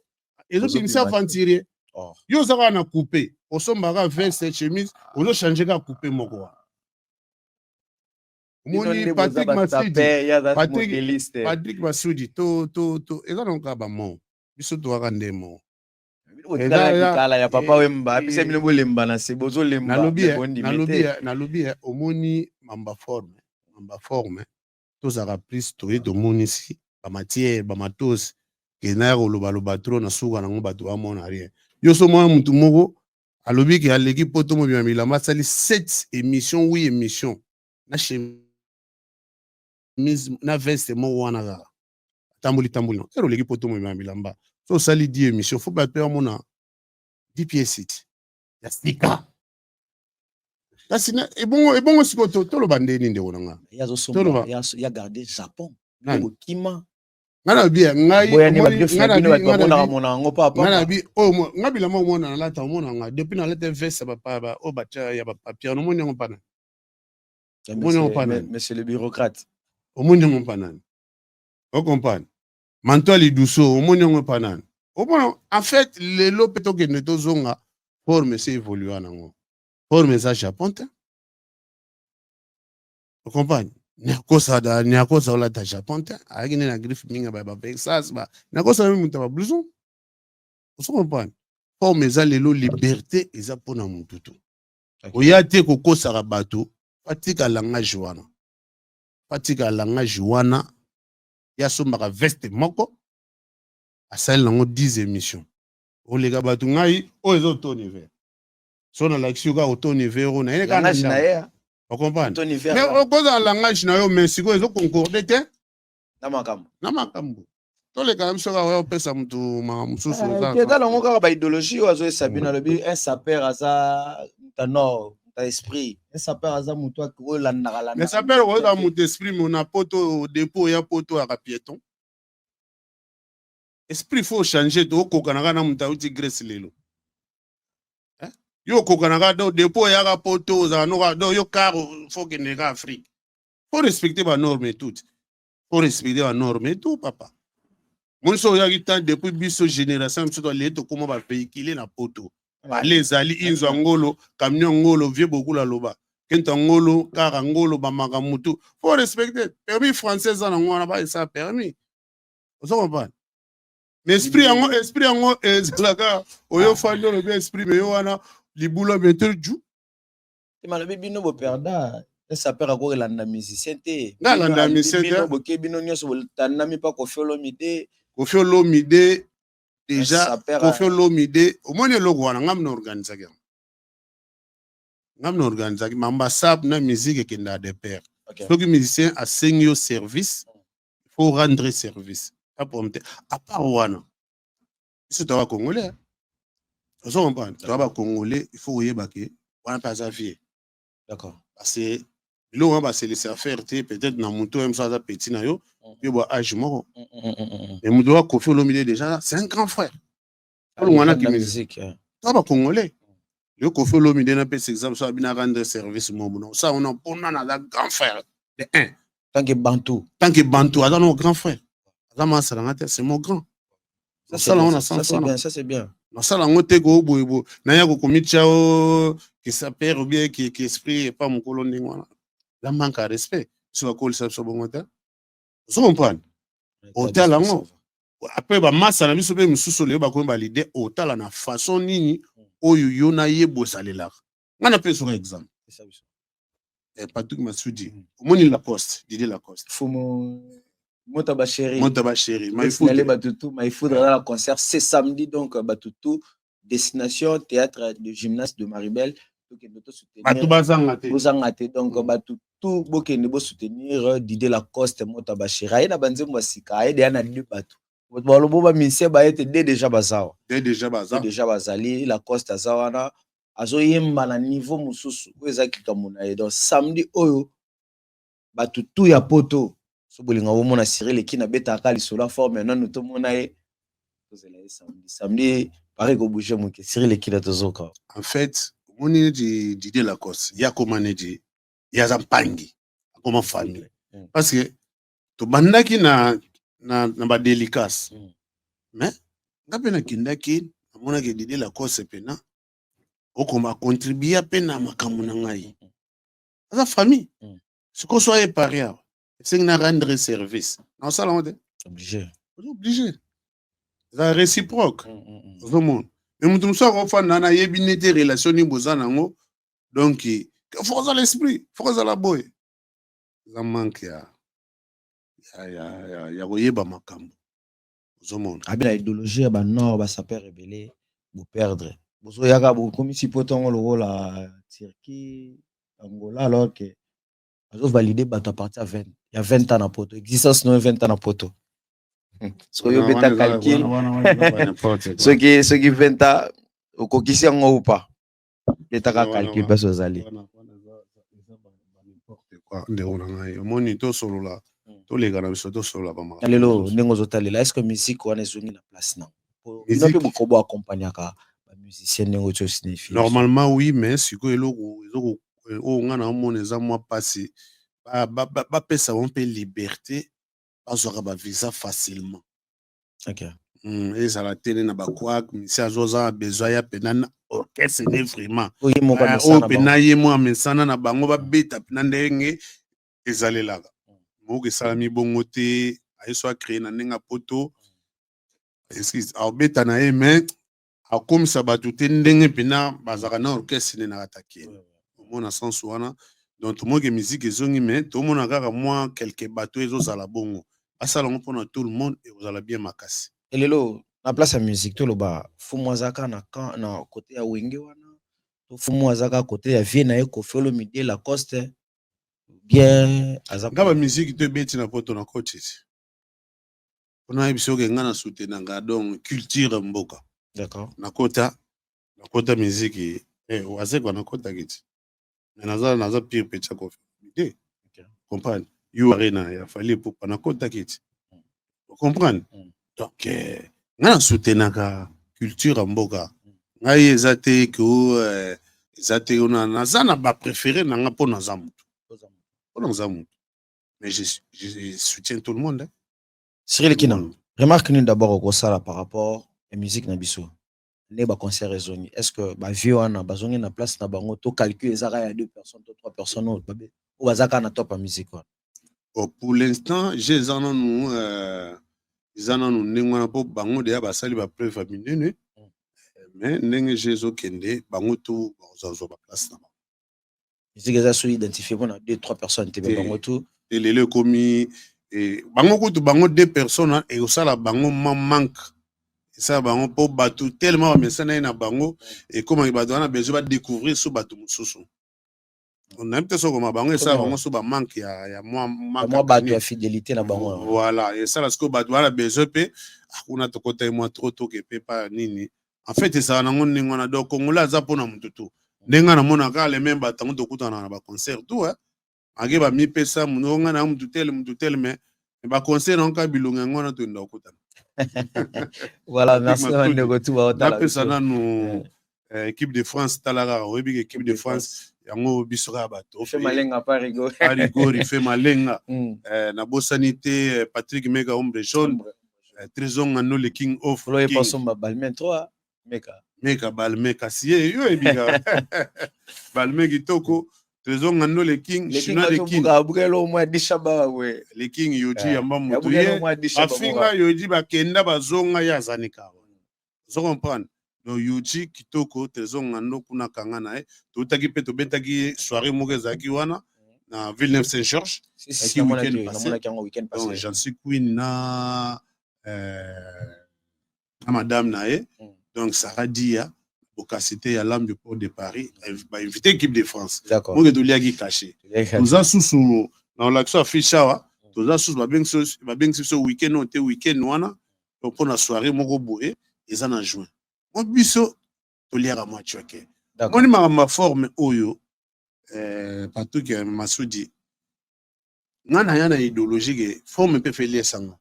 ezobimisa aventurier. Yo oza kaka na coupe, osombaka veste, chemise, ozochange kaka coupe moko wana. Omoni Patrick Masudi, Patrick Masudi, to to to eza nango kaka bamo, biso towaka nde mo. Kala ya Papa Wemba, apesa bino bolemba na se, bozolemba. Nalobi, omoni mamba forme, mamba forme, tozalaka plus toye tomonisi bamatière, bamatosi ke naya kolobaloba trop na suka nango bato bamona rien. Yo so mwana mutu moko alobi ke aleki poto mobima bilamba, asali 7 émission, 8 émission na chemise na veste moko wana kaka, atamboli tamboli na ere oleki poto mobima bilamba. So osali 10 émission, faut bato bamona 10 pièces ti ya sika. Kasi ebongo ebongo sikoyo toloba ndeni, ndeko na nga? Ya garde Japon kokima. Nga na bi ngai nabi oyo nga bilamba omona nalata, omona nga depuis nalata veste oyo batia ya bapapier, omoni yango mpana, omoni yango mpana. Monsieur le bureaucrate. Omoni yango mpa nani? Ocomprendre manto ya liduso, omoni yango mpa nani? Omona, en fait, lelo mpe tokende tozonga, forme esi évolue nango, forme eza Japon te, ocomprendre? Niakosa, niakosa olata Japon te, ayaki nde na griffe mingi ba bavexas ba niakosa mi moto ya bablouson. Ozo comprendre? Forme eza lelo, liberté eza mpona motu tu. Oya te kokosaka bato, batika langage wana, batika langage wana. Ye asombaka veste moko, asali nango 10 émission, oleka bato. Ngai oyo eza otoni vert, so nalakisi yo kaka otoni vert oyo nayene kaka na ye. Ocomprendre? Mais okozala langage na yo, mais sikoyo ezoconcorde te na makambo. Na makambo toleka na biso kaka, oya opesa motu makambo mosusu. Eza nango kaka baidéologie oyo azoyesa bino. Alobi un sapeur aza moto nord, moto esprit, un sapeur aza moto oyo landaka. Mais sapeur oza moto esprit mo na poto, depuis oya poto oyaka piéton. Esprit faut changer. To okokana kaka na moto auti Grèce lelo, yo okokana kaka. Donc depuis oyaka poto ozala noka, donc yo car faut kende kaka Afrique. Faut respecter banorme et tout, faut respecter banorme et tout. Papa moni so oyaki tan depuis biso génération biso toalie, tokóma bavéhicule na poto, bale ezali inzo ya ngolo, camion ngolo, vie bokula loba kento ngolo, kaka ngolo bamaka mutu. Faut respecter permis français eza nango wana, baesala permis, ozo comprendre? Mais esprit yango, esprit yango ezalaka oyo fandi olobi esprit, mais yo wana libula metel ju. Malobi bino boperda, sapeur akokelanda musicien te. Nga alanda musicien te. Boke bino nyonso botandami mpa Kofi Olomide. Kofi Olomide déjà, Kofi Olomide, omoni eloko wana, nga mna organisaki yango, nga mna organisaki mamba sap na musique ekendaka de pair. Soki musicien asengi yo service, il faut rendre service, pas problème te. À part wana, biso toza bacongolais, ozo comprendre? Toza bacongolais, il faut koyeba ke wana mpe aza vie. Parce que biloko wana baselisi affaire te. Peut-être na motu oyo mosu aza petit na yo, yo bwa age moko, mais moto wa Kofi Olomide déjà c'est un grand frère. Olongwanaki musique. Toza bacongolais. Yo Kofi Olomide, napesa exemple, so abina rendre service mobu na osala wana mpona naza grand frère de un. Tant que bantu. Tant que bantu, aza no grand frère, aza masala nga te, c'est mon grand. Nasala yango na sens wana. Ça c'est bien. Nasala yango te ko boye boye naya kokomitia o ke sapeur ou bien ke esprit epa mokolo ndenge wana, la manque ya respect. Biso bakolisa biso bongo te, ozo comprendre? Otala yango après bamasa na biso mpe mosusu lelo bakomi balide. Otala na façon nini oyo yo na ye bozalelaka. Ngai napesaka exemple, Patrick Masudi, omoni Lacoste, Didier Lacoste. Fumu Mota Bachéri. Mota Bachéri. Maïfoudre Batutu, Maïfoudre dans la concert c'est samedi, donc Batutu, destination théâtre de gymnase de Maribel. Bato bazanga te. Bozanga te. Donc bato tout bokende bosoutenir Didier Lacoste Mota Bachéri. Aye na banzembo ya sika, aye deya na deux bato. Balobo bamusicien baye te, de déjà bazawa. De déjà baza. Déjà bazali. Lacoste aza wana, azoyemba na niveau mosusu oyo ezalaki likambo na ye. Donc samedi oyo, bato tu ya poto, so bolinga bomona Cyril Eki nabetaka lisolo ya forme nanu tomona ye, tozela ye samedi. Samedi pari kobouge moke, Cyril Ekina tozoka. En fait, omoni neti Didier Lacoste, ye akóma neti ye aza mpangi, akóma famille, parce que tobandaki na badélicace. Mais nga mpe nakendaki, namonaki Didier Lacoste mpena okoma acontribua mpe na makambo na ngai, aza famille. Sikoyo so aye Paris awa, esengi na rendre service, naosala yango te. Obligé. Oza obligé, eza réciproque. Ozomona, mais moto mosusu akofanda wana, ayebi nete relation nini boza nango. Donc faut kozala esprit, faut kozala boye. Eza manque ya koyeba makambo, ozomona. Abi na idéologie ya banord, basapeurs ebele boperdre, bozoyaka, bokomisi po ntongo lokola Turquie, Angola, alors que azovalide bato à partir ya 20, ya 20 ans na poto, existence no 20 ans na poto. Soki obeta calcul, soki 20 ans okokisi yango ou pas, betaka calcul place ozali. Ndeko na ngai, omoni, tosolola, toleka na biso, tosolola. Na lelo, ndenge ozotalela, est ce que musique wana ezongi na place na bino mpe bokobo accompagnaka bamusicien ndenge oti osignifie? Normalement oui, mais sikoyo eloko eloko oyo ngai naomona eza mwa mpasi, bapesa bango mpe liberté, bazwaka bavisa facilement. Ezala te na bakwak misi azoza besoin ya pena na orchestre ne vraiment oyo pena ye mwa amesana na bango, babeta pena ndenge ezalelaka. Moko esalami bongo te, aye so acréer na ndenge apoto, excuse, aobeta na ye, mais akomisa bato te ndenge mpena bazalaka na orchestre nde na kati akende. Omona sens wana. Donc tomoki musique ezongi, mais tomona kaka mwa quelque bato ezozala bongo. Basala yango mpona tout le monde, ekozala bien makasi. Elelo na place ya musique, toloba fumu aza kaka na camp na côté ya Wenge wana, to fumu aza kaka côté ya vie na ye Koffi Olomide, Lacoste, bien aza? Nga bamusike to ebeti na poto na kotisi mpona yebi soki nga na soutenanga donc culture mboka. Nakota musique wazekwa, nakotaki ti, mais naza pire petit ya Koffi te. Comprendre U Arena ya Fally Ipupa, nakotaki ti, comprendre. Donc nga na soutenaka culture ya mboka. Ngai eza te ke eza te naza na bapréféré na nga mpo naza motu, mpo naza motu, mais je soutiens tout le monde, hein. Cyril Kina, remarque nini d'abord okosala par rapport ya musique na biso nde baconcert ezongi? Est ce que bavieux wana bazongi na place na bango, to calcul eza kaka ya deux personnes to trois personnes oyo baza kaka na top ya musique wana? Oh, pour l'instant je eza nanu ndenge wana, mpo bango deya basali bapreuve ya minene. Mais ndenge je ezokende, bango to bakozazwa baplace na bango. Musique eza so identifié mpona deux trois personnes te, bango tout. Lelo ekomi bango kutu, bango deux personnes ekosala bango ma manque, esala bango mpo bato tellement bamesana ye na bango, ekomaki bato wana besoin badécouvrir so bato mosusu. Nayebi te sokoma bango esala bango so bamanque ya mwa mwa bato ya fidélité na bango. Voilà, esala sikoyo bato wana besoin mpe akuna tokota ye mwa trop, toke mpe pa nini. En fait ezala nango ndenge wana. Donc Congolais aza mpona motu tu. Ndenge namonaka le même bato yango tokutana na baconcert tout ake bamipesa ngo ngai na mutu tel, mutu tel, mais baconcert nango kaka bilongo yango wana toyenda kokutana. Voilà, merci na bandeko tu baotala. Napesa nanu équipe de France. Tala kaka, oyebi ke équipe de France yango biso kaka bato. Malenga Parigo. Parigo Rife Malenga. Nabosani te Patrick Meka, ombre jaune, Trésor Ngando, le king of king. Balmain 3 Meka. Meka Balmain, kasi ye yo oyebika Balmain kitoko. Trésor Ngando, le king chinois de king. Le king Yoji yamba moto ye afinga Yoji, bakenda bazonga, ye azani kaka, ozo comprendre. Donc Yoji kitoko, Trésor Ngando kuna kanga na ye. Toutaki mpe tobetaki soirée moko ezalaki wana na Villeneuve Saint Georges week-end passé. Donc Jancy Queen na madame na ye, donc Sarah Dia bokasi te ya l'âme du port de Paris, bainvité équipe de France moke, toliaki cachet. Toza susu na olakisa affiche awa, toza susu babengisi biso weekend oyo te, weekend wana mpona soirée moko boye eza na juin. Mo biso toliaka mwa tioke, moni makambo ya forme oyo. Patrick Masudi, nga na ya na idéologie ke forme mpe feli esanga,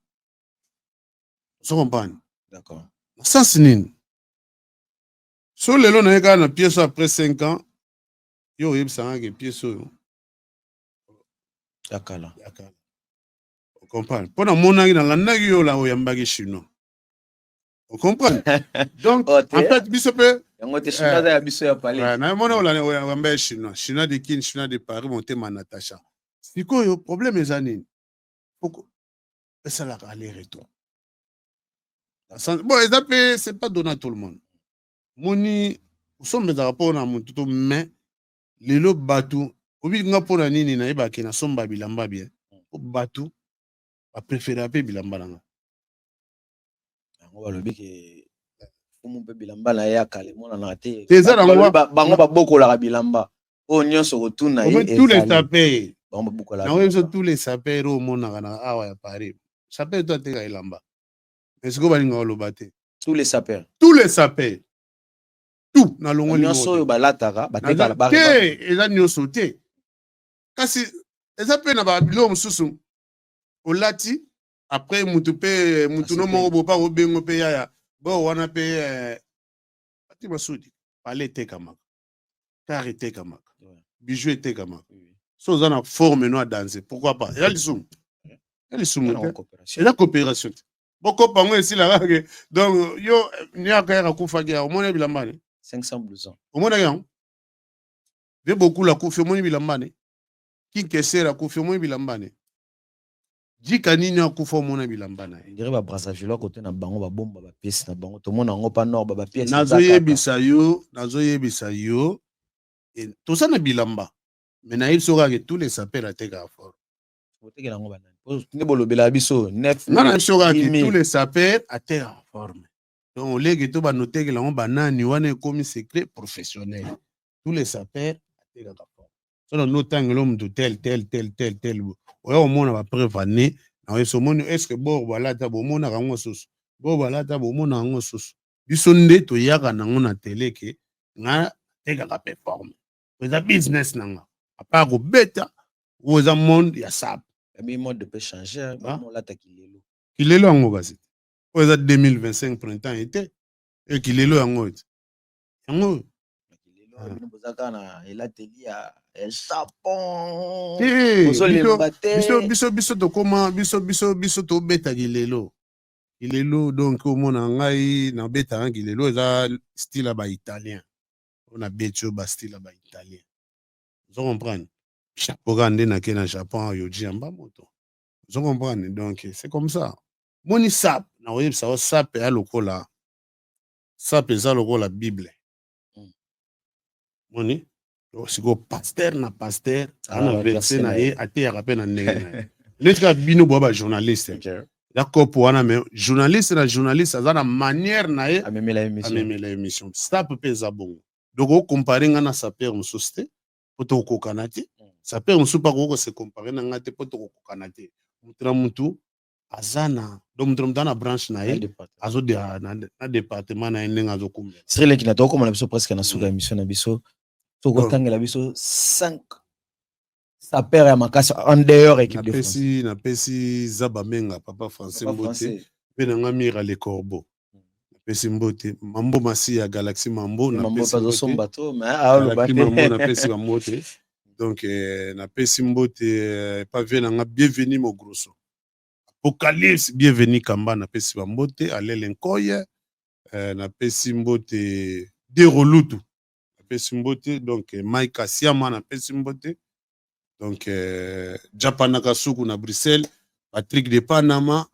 ozo comprendre? D'accord. Na sens nini? So lelo naye kaka na pièce après 5 ans, yo oyebisanga ke pièce oyo ya kala. Ya kala, ocomprendre? Mpo namonaki, nalandaki yo la oyambaki chinois, ocomprendre? Donc oh, en fait biso mpe yango te, chinois ya biso ya palais. Namoni oyambaki chinois, chinois de Kin, chinois de Paris, motema Natacha. Sikoyo problème eza nini? Poko esalaka aller retour. Bon, eza mpe, c'est pas donné à tout le monde. Moni kosomba ezalaka mpona motu to, mais lelo bato obi nga mpona nini nayebake nasomba bilamba bien, po bato bapréférer mpe bilamba na nga. Yango balobi ke fumu mpe bilamba na ye ya kala emonanaka te. Eza nango. Bango babokolaka bilamba oyo nyonso kotuna ye. Tous les sapeurs. Bango babokolaka. Nango biso, tous les sapeurs oyo omonaka na awa ya Paris, sapeur to ateka elamba, mais sikoyo balingaka koloba te. Tous les sapeurs? Tous les sapeurs, tout nalongoli. Nyonso oyo balataka batekala? Te, eza nyonso te, kasi eza mpe na babiloko mosusu olati, après mutu mpe mutu no moko bopa kobengo mpe yaya bo wana mpe ati masudi pale etekamaka, car etekamaka, bijou etekamaka. So oza na forme no ya danse, pourquoi pas? Eza lisumu, eza lisumu te, eza coopération te. Bokopa yango esila kaka. Donc yo niaka yaka akufaki ya omoni bilamba ne? 500 blouson. Omonaki yango ve bokula akufi, omoni bilamba ne? Kinkesera akufi, omoni bilamba ne? Jika nini akufa, omona bilamba na ye? Ndire baBrazzaville kote na bango babomba bapièces na bango, tomona yango pa nord bapièces. Nazoyebisa yo, nazoyebisa yo, toza na bilamba, mais nayebi so kaka tous les sapeurs atekaka fort. Botekela yango banani nde bolobela biso? Nga na biso kaka tous les sapeurs atekaka forme. Donc oleki to banotekela yango banani wana, ekomi secret professionnel. Tous les sapeurs atekaka forme. So na notangela motu tel tel tel tel tel, oya komona bapreuve ane na so omoni. Est ce que bor balata bomonaka yango susu? Bor balata bomonaka yango susu? Biso nde toyaka nango na tele ke nga atekaka mpe forme, eza business na nga à part kobeta oyo eza monde ya sape. Mi mode peut changer, olata kilelo. Kilelo yango kasi oyo eza 2025 printemps ete e kilelo yango ete yango oyo. Bino boza kaka na elateli ya Japon. Ozolemba te. Biso tokóma, biso tobeta kilelo, kilelo. Donc omona ngai nabetaka kilelo, eza style ya baitalien oyo nabeti, oyo bastyle ya baitalien, ozo comprendre? Chapeau kaka nde nake na Japon, Yoji yamba moto, ozo comprendre? Donc c'est comme ça. Moni sape, nakoyebisa yo, sape eya lokola, sape eza lokola Bible. Moni sikoyo pasteur na pasteur aza na verset na ye, ateyaka mpe na ndenge na ye, neti kaka bino boya bajournaliste ya kopo wana. Mais journaliste na journaliste aza na manière na ye amemela émission. Sape mpe eza bongo. Donc okompare nga na sapeur mosusu te, mpo tokokokana te. Sapeur mosusu mpe akoki kose comparer na nga te, mpo tokokokana te. Mutu na mutu aza na, donc mutu na mutu aza na branche na ye, azodea na département na ye ndenge azokumbela. Cyril Ekina, tokokoma na biso presque na suka émission na biso. Tokotangela biso 5 sapeur ya makasi en dehors équipe de France. Napesi Zaba Menga, papa français, mbote mpe na nga Mira le Corbeau, napesi mbote. Mambo Masi ya Galaxy Mambo. Napesomba to. Mambo, napesi bambote. Donc napesi mbote pa vie na nga Bienvenu Mogroso, Apocalypse, Bienvenu Kamba, napesi bambote. Alele Nkoye, napesi mbote. Derolutu, napesi mbote. Donc Mike Asiama, napesi mbote. Donc Japanaka Suku na Bruxelles, Patrick de Panama,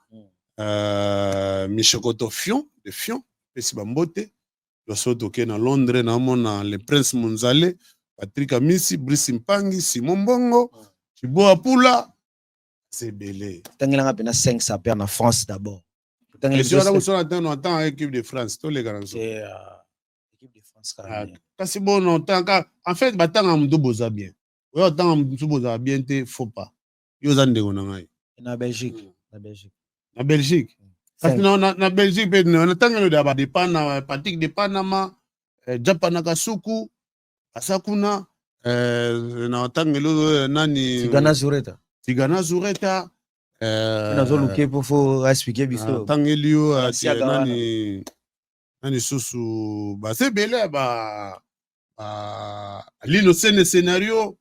Michokoto Fion de Fion, napesi bambote. Loso toke na Londres, naomona le Prince Monzale, Patrick Amisi, Brice Mpangi, Simon Mbongo, Chiboa Pula, c'est ebele. Tangelanga mpena 5 sapeur na France d'abord. Wana kosala tano atan équipe de France, toleka na nso équipe de France. Kasi bono tanka, en fait batanga motu boza bien, oyo otanga motu bozala bien te, faut pas. Yo oza ndeko na ngai. Na Belgique, na Belgique. Na Belgique, kasi na Belgique mpe natangelo ya badepana, Patrick de Panama, Japana Kasuku aza kuna, na otangelo nani? Tigana Zureta. Tigana Zureta. Nazoluke mpo faut expliquer biso. Tangeli yo nani? Nani susu? Baza ebele, ba Lino Sene Scénario,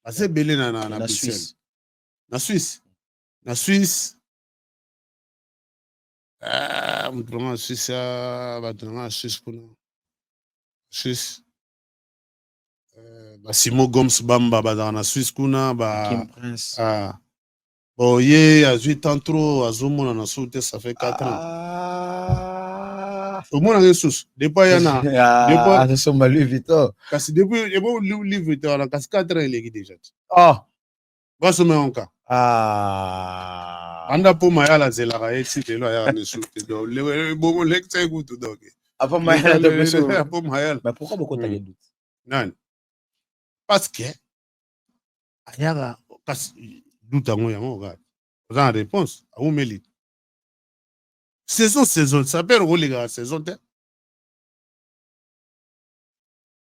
baza ebele na Bruxelles, na Suisse, na Suisse. Moto nanga na Suisse, bato nanga na Suisse kuna, Suisse. Basimo Goms Bamba bazalaka na Suisse kuna ba Kim Prince. Ah. Bon, ye azwi temps trop, azomonana susu te, ça fait 4 ans. Ah. Omonaka ye susu depuis aya na Ah, azosomba Louis Vuitton. Kasi depuis ebo Louis Vuitton wana, kasi 4 ans eleki déjà ti. Oh. Basomba yango kaka. Ah. Anda mpo Mayala azelaka ye ti lelo, ayaka na esu te. Donc bongo lekisa ye kutu, donc Avant Mayala to mpo Mayala. Mais pourquoi beaucoup t'as doute? Nani? Parce que ayaka, kasi doute yango, yango kaka oza na réponse. Awumeli saison, saison sapeur okolekaka saison te.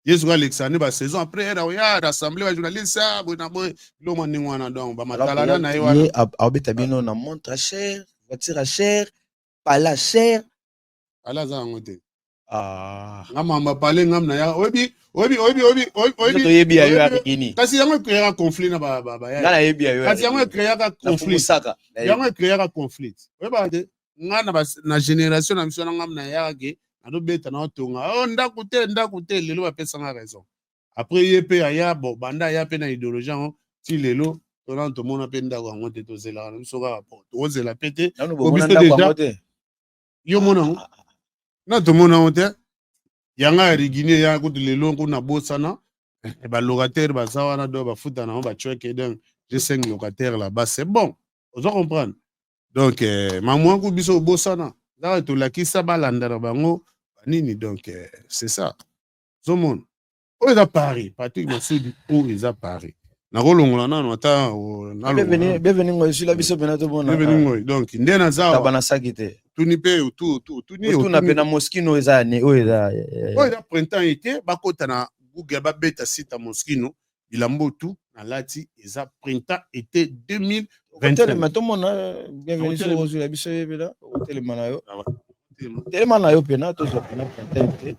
Ye soki alekisaka nde basaison, après ere oya rassemble bajournaliste boye na boye, biloko mwa ndenge wana. Donc bamatalana na ye wana. Ye aobeta bino na montre cher, voiture cher, pala cher. Ala aza yango te. Ah. Nga mamba pale ngam na ya, oyebi, oyebi, oyebi, oyebi, oyebi. Toyebi ya yo ya Rigini. Kasi yango ecréaka conflit na baya. Nga nayebi ya yo. Kasi yango ecréaka conflit. Saka. Yango ecréaka conflit. Oyebaka te, nga na génération na biso na ngam na yaka ke nazobeta na otonga o ndako te, ndako te. Lelo bapesanga raison. Après ye mpe aya, bon, banda aya mpe na idéologie yango ti lelo, tona tomona mpe ndako yango te. Tozelaka na biso kaka po tokozela mpe te. Nanu bomona ndako yango te. Yo mona yango na tomona yango te. Yanga ya Rigini eya kutu lelo kuna, bosana balocataire baza wana, donc bafuta nango bacweke. Donc j'ai cinq locataires là-bas, c'est bon, ozo comprendre. Donc mamwanku biso obosana kaka, tolakisa balanda na bango banini. Donc c'est ça, ozomona oyo eza Paris, Patrick Masudi, oyo eza Paris. Nakolongola nano ata Bienvenu Ngoy, esila biso mpena tomona. Bienvenu Ngoy, donc nde naza. Taba na saki te. Tuni mpe otuni. Otuna mpe na Moschino eza ne oyo eza. Oyo eza printemps été. Bakota na Google, babeta site ya Moschino, bilamba tu nalati eza printemps été 2000. Otelema tomona. Bienvenu, soki ozwila biso, yebela otelema na yo, telema na yo mpena tozwa mpena printemps été.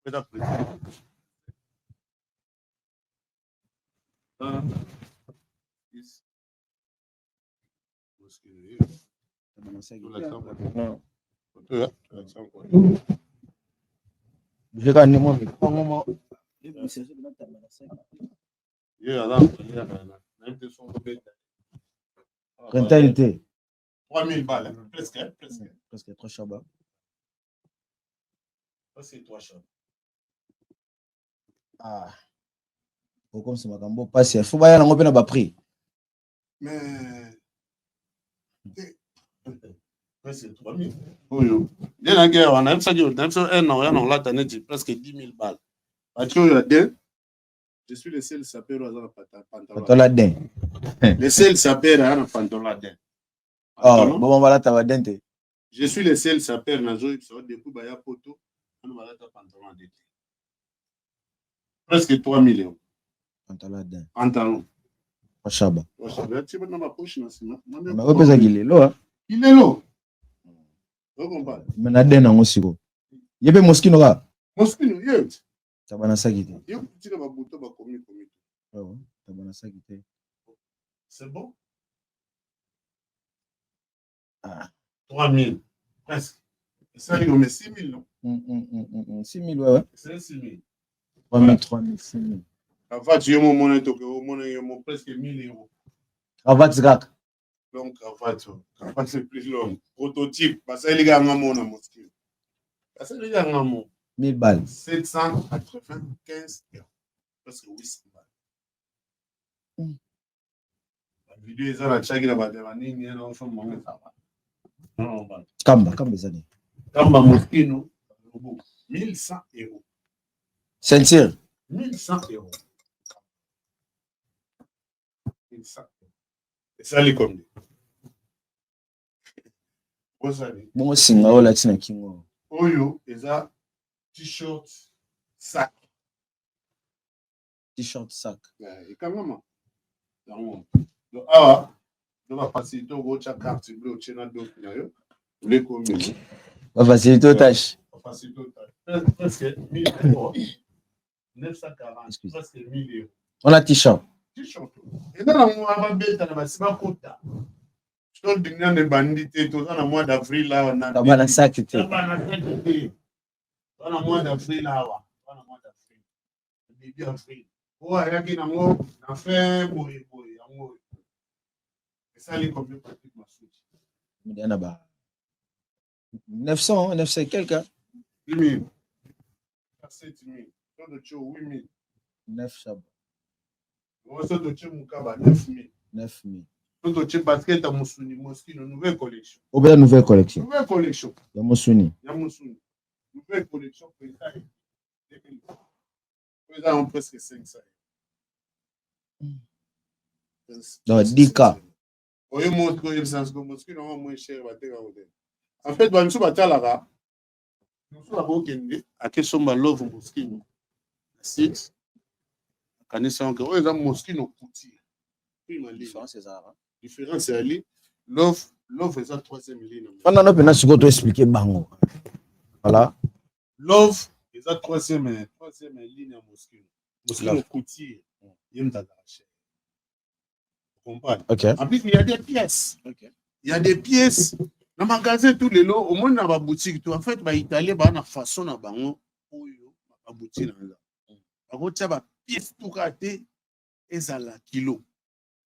Eza printemps. Un, six. Moschino, ye. Non. Tolakisa yango. Buzeka nde mwa micro mo. Ye aza nayebi te soki obeta. Printemps été. 3000 balles, hein? Presque, hein? Presque. Presque trop chaba. Presque 3 chambres. Ah, okomisa makambo mpasi, fo baya nango mpe na baprix. Mais presque 3000 oyo nde na guerre wana, nayebisaki yo, nayebisa un an oya na kolata neti presque 10 000 balles. Batie oyo ya deux. Je suis le seul sapeur oyo aza na pantalon. Pantalon daim. Le seul sapeur aya na pantalon ya daim. Oh, bongo balata badaim te. Je suis le seul sapeur, nazoyebisa yo, depuis baya Poto wana, balata pantalon ya daim te. Presque 3000 euros. Pantalon ya daim. Pantalon. Shaba. Tie na bapoche na nsima. Oyo mpe ezaki lelo. Kilelo, ocomprendre. Me na daim nango sikoyo, ye mpe Moschino kaka. Moschino ye. Taba na saki te. Ye tina babuto bakomi komi. Taba na saki te. C'est bon. Ah. 3000 presque, esali comme 6000, non? 6000, ouais. C'est 6000. 3000, 3000, 6000. Cravate yo momona, toke omona yo mo presque 1000 euros. Cravate kaka. Long cravate, cravate c'est plus long, prototype basaleli kaka nga mona Moschino, basaleli kaka nga mo. 1000 balles. 795 euros, presque 800 balles. Bavideo eza na tiaki na banini naosomongo ezaba. Kamba, kamba eza nini? Kamba Moschino lobo 1100 euros. Ceinture. 1100 euros, 1100 esali combien? Osali. Bongo singa oyo olati na kingo? Oyo eza t-shirt sac. T-shirt sac. Ekangama yango. Donc awa do bafacilité, okotya carte bleue, otie na doki na yo, olekomi. Bafacilité otache. Bafacilité otache, presque 1000 euros, 940, presque 1000 euros. Wana t-shirt. T-shirt eza na mwa babeta na basi bakota. Solding nano ebandi te, toza na mois d'avril awa. Taba na saki te. Taba na saki te. Toza na mois d'avril awa, toza na mois d'avril, début avril. Oyo ayaki nango na fin boye boye, yango oyo esali combien, Patrick Masuki? Na ba 900, 900 et quelque. 10 000, 7000, so totie 8000. 9 shaba. So totie mokaba, 9000. 9000. So totie basket ya mosuni, Moschino, nouvelle collection. Obeya nouvelle collection. Nouvelle collection. Ya mosuni. Ya mosuni, nouvelle collection, printemps oyo, eza yango presque 500. Donc 10K. Oyo moko oyebisa siko Moschino yango moins cher batekako te. En fait, bamisu batalaka mosusu akokende akesomba Love Moschino na site, akanisi yango oyo eza Moschino couture. Différence ezalaka. Différence eyali Love. Love eza troisième ligne. Fanda no mpena sikoyo to expliquer bango, voilà. Love eza troisième ligne ya Moschino. Moschino couture, ye moto azalaka cher, comprendre? Ok. En plus, il y a des pièces. Il y a des pièces na magasin tout lelo omoni na baboutique tout. En fait, baitalien baa na façon na bango oyo baboutique na eza bakotia bapièce tuka te, ezala kilo,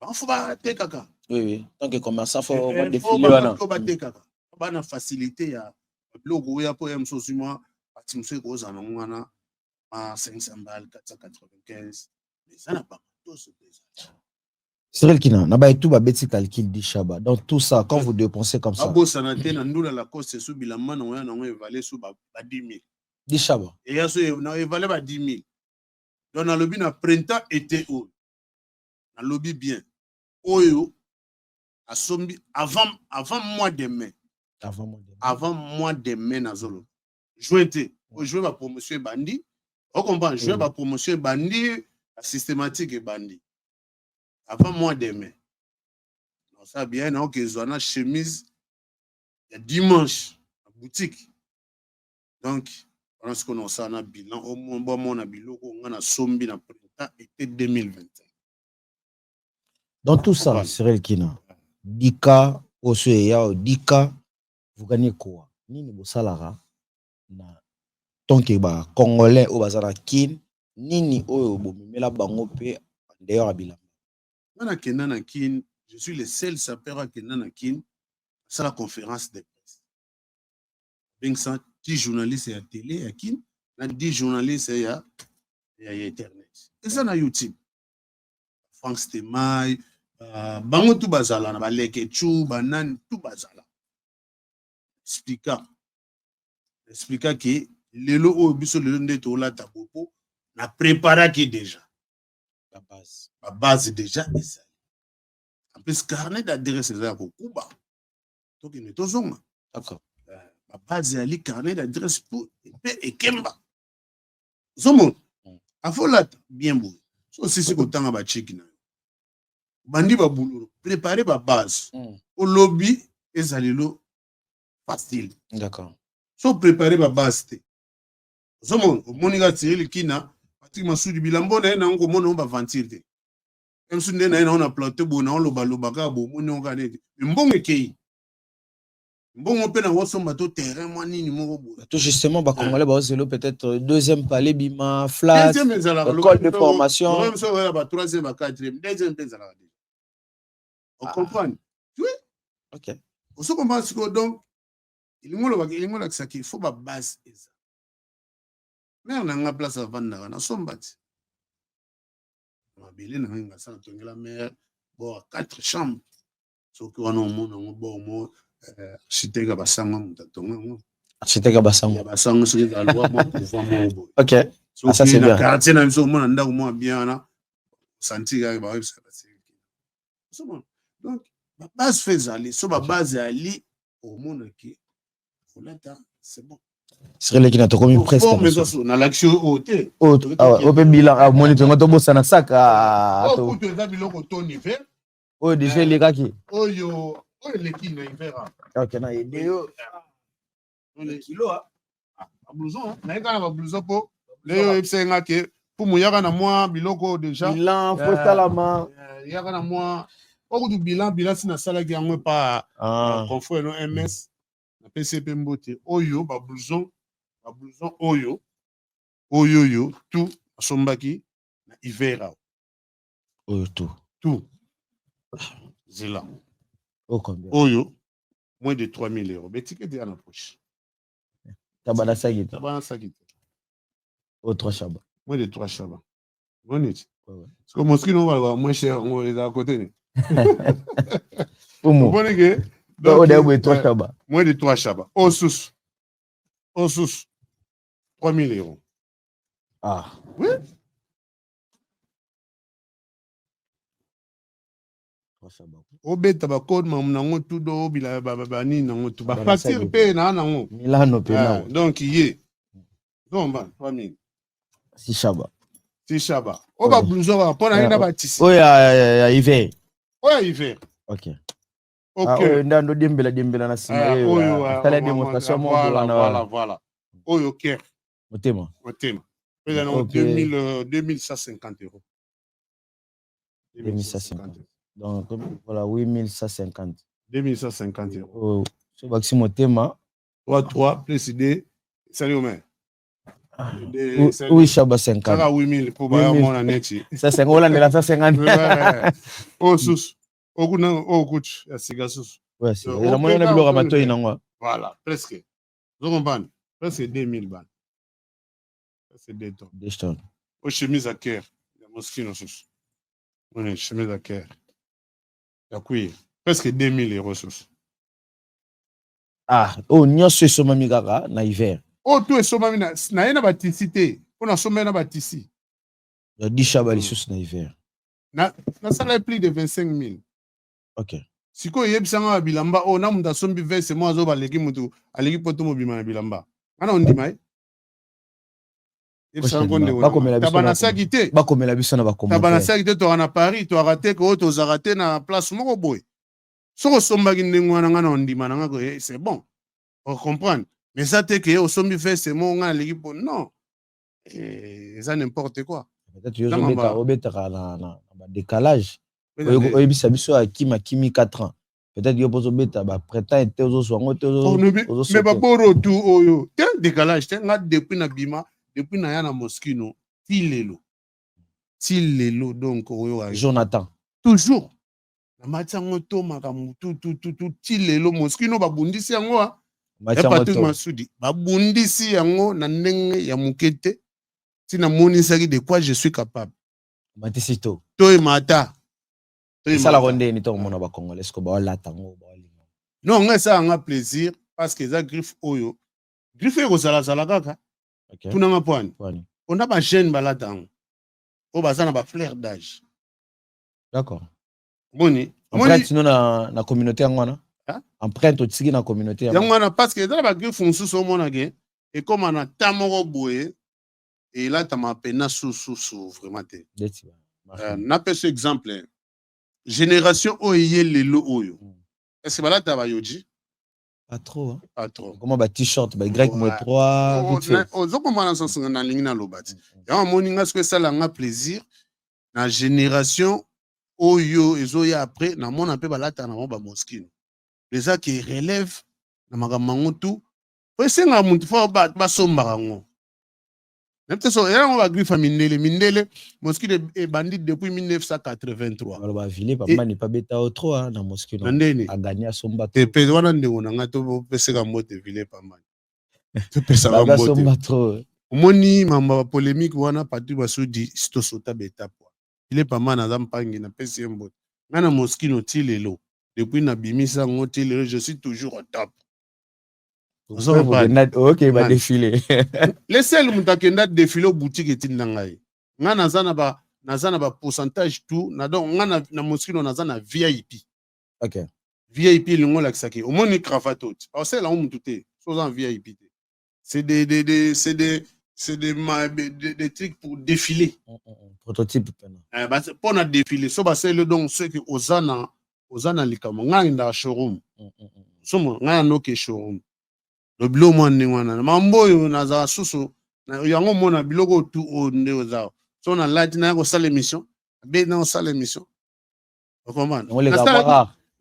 bango fo batekaka. Oui, tant que commerçant, faut défiler wana. Batekaka bana facilité ya biloko oya mpo ya mosusu mwa bati mosusu ekozala nango wana ma 500 bal, 495, eza na bango toso mpe ezala. Cyril Kina, na ba tout babeti calcul dit Chaba. Donc tout ça, quand vous dépensez comme ça. Babosana te na ndula Lacoste so bilamba nango ya nango evale so ba 10 000. Dit Chaba. Eya so na evale ba 10 000. Donc nalobi na printemps été oyo, nalobi bien, oyo asombi avant mois de mai. Avant mois de mai. Avant mois de mai, nazoloba juin te. O juin bapromotion ebandi, ocomprendre? Juin bapromotion ebandi, basystématique ebandi. Avant mois de mai, osala bien naoke ezwa na chemise ya dimanche na boutique. Donc wana sikoyo na osala na bilan, bomona biloko nga nasombi na printemps été 2021. Dans tout ça, Cyril Kina, 10K, oso eya 10K, vous gagnez quoi? Nini bosalaka na tant que ba Congolais oyo baza na Kin, nini oyo bomemela bango mpe en dehors ya bilamba? Nga nakenda na Kin, je suis le seul sapeur akenda na Kin, asala conférence de presse, bengisa 10 journaliste ya télé ya Kin na 10 journaliste ya internet, eza na YouTube, Frank Stemai, bango tu bazala na baleke chu banani tu bazala. Explika ke lelo oyo biso lelo nde tolata bopo na préparaki déjà. Babase. Babase déjà ezali. En plus, carnet d'adresse eza ya kokuba, tokende tozonga. Babase eyali, carnet d'adresse po mpe ekemba, ozomona. Afolata bien boye, so osisi kotanga bachiki na yo, bandi babulolo, prépare babase. Olobi eza lelo facile. So prépare babase te, ozomona, omoni kaka Cyril Kina, Patrik Masudi, bilambo na ye nango komona ngo baventure te. Mosusu nde na ye nango na plateau boye, na olobaloba kaka boye, omoni ngo kaka neti mbongo ekei, mbongo mpe nango osomba to terrain mwa nini moko boye. Tout justement, bacongolais baozelo peut-être deuxième palais, bima flat. Deuxième ezalaka. École de formation. Mosusu oya ba troisième, ba quatrième, deuxième mpe ezalaka déjà, ocomprendre? Oui. Ok. Ozo comprendre sikoyo? Donc elingi olobaka, elingi olakisaki, il faut babase eza mare na nga place avandaka, nasomba ti mabele na ngai, ngasa natongela mare bord quatre chambre. Soki wana omona yango bord mo, architecte ya basango moto atonga yango. Architecte ya basango. Ya basango, soki ezala lwa mwa pouvoir moko boye. Ok, ah, ça c'est na bien. Quartier na biso, omona ndako mwa bien wana, santi kaka bayebisa baseki. Ozomona, donc babase fo ezali, so babase eyali, omonaki kolata, c'est bon. Cyril Kina, tokomi presque. Forme eza so nalakisi oyo te. Oyo mpe bilan, amoni tongo tobosana saka. Oyo kutu eza biloko toni hiver. Oyo déjà elekaki. Oyo eleki na hiver. Ok, na yede yo. Kilo bablouson, naye kaka na bablouson mpo leyo oyebisa nga ke mpo yaka na mwa biloko oyo déjà. Bilan fo esalama. Yaka na mwa oyo kutu bilan si nasalaki yango epa confrère no ms, napesi ye mpe mbote. Oyo bablouson oyo tout asombaki na Hiver awa. Oyo tout. Tout zela. Oyo combien? Oyo moins de 3000 euros, betikete ya na poche. Taba na saki te. Taba na saki te. Oyo 3 shaba. Moins de 3 shaba, omoni ti parce que Moschino balobaka moins cher, yango ezala kote ni. Fumu. Omoni ke oyo daye boye 3 shaba. Moins de 3 shaba. Oyo susu, oyo susu 3000 euros. Ah. Oui. Obeta bacode, mamu nango tu do obila banini nango tu, bafacture mpe naa nango. Milano mpe na. Donc ye zomba 3000. Si shaba. Si shaba oyo bablouson kaka mpo na ye na batisi. Oyo ya hiver. Oyo ya hiver. Ok. Ok. Oyo nde ando diembela diembela na nsima. Oyo asala démonstration moko wana. Voilà, oyo ker. Motema. Motema eza nango 2150 euros. 2150, donc voilà, 8150. 2150 euros. So bakisi motema. 3 3 plus 2 esali combien? Oui, shaba 50. Kaka 8000 mpo bayamona neti. Olandela 150. Oyo susu okuna, oyo kutu ya sika susu. Namoni na biloko ya matoi nango. Voilà, presque, ozo comprendre, presque 2000 bana, presque 2 tonnes. 2 tonnes. Oyo chemise ya cuir ya Moschino susu, moni chemise ya cuir ya cuir, presque 2000 euros susu. Ah, oyo nyonso esomami kaka na hiver. Oyo tu esomami na ye na batisi te, mpo nasomami na batisi. Ya 10 shaba lisusu na hiver. Nasala plus de 25 000. Sikoyo eyebisanga ba bilamba oyo na moto asombi veste mo azoba, aleki motu, aleki poto mobima na bilamba nga na ondima ye. Tabanasaki te. Bakomela biso na Tabanasaki te. Toka na Paris, toaka te ke oyo tozalaka te na place moko boye. Soki osombaki ndenge wana, nga na ondima na nga ke c'est bon, ocomprendre. Mais eza te ke osombi veste moko, nga naleki mpo non, eza n'importe quoi. Peut-être yo obetaka na badécalage, oyebisa biso akimi akimi 4 ans. Peut-être yo mpo ozobeta baprintemps ete ozozwa yango te. Mais baboro tu oyo te, décalage te. Nga depuis na bima, depuis naya na Moschino ti lelo, ti lelo, donc oyo Jonathan. Toujours namati yango to makambo tutututu ti lelo. Moschino babundisi yango ya Patrick Masudi, babundisi yango na ndenge ya moke te. Ti namonisaki de quoi je suis capable. Matisi to. To emata. Esalaka ndeni to komona bacongolais ce baolata yango, baolinga? Non, nga esalanga plaisir parce que eza griffe oyo, griffe ekozalazala kaka. Tunanga poani mpona bajeune balata yango, oyo baza na bafleur d'âge. Omoni. Empreinte no na communauté yango wana, empreinte otiki na communauté. Yango wana, parce que eza na bagriffe mosusu omonake ekóma na ta moko boye, elatama pena sususu vraiment te. Napesa exemple, génération oyo eye lelo oyo, est ce que balata bayoji? Pas trop, hein? Pas trop. Comment ba t-shirt ba Y moins 3 vite fait. Ozokomana nsanso nalingi naloba ti yango amoni nga soki esalanga plaisir na génération oyo ezoya après, namona mpe balataka na bango baMoschino, eza ke relève na makambo yango tu po esengaka motu fo basombaka yango. Nayebi te so yango bagriffe ya mindele. Mindele, Moschino ebandi depuis 1983. Baloba vile pambani pa beta o trop na Moschino. Na ndeni agani asomba. Te pe wana, ndeko na ngai, topeseka mbote vile pambani, topesaka mbote. Omoni mambo ya bapolémique wana, Patrik Basudi, tosota baetape wana. Vile pambani aza mpangi, napesi ye mbote. Ngai na Moschino ti lelo, depuis nabimisa yango ti lelo, je suis toujours au top. Ok, badéfilé. Le seul moto akenda défilé o boutique etinda ngai, ngai naza na bapourcentage tout na, donc ngai na Moschino naza na VIP. VIP elingo olakisaki, omoni cravate oti aosala yango motu te so oza na VIP te. C'est des trucs pour défiler. Prototype. Mpo na défiler so basali, donc soki oza na likambo, ngai nakendaka showroom. Somo ngai nanoke showroom lo biloko mwa ndenge wana, mambo oyo nazala susu yango, omona biloko oyo tu oyo nde oza so nalati, naya kosala émission, abe na kosala émission, okomana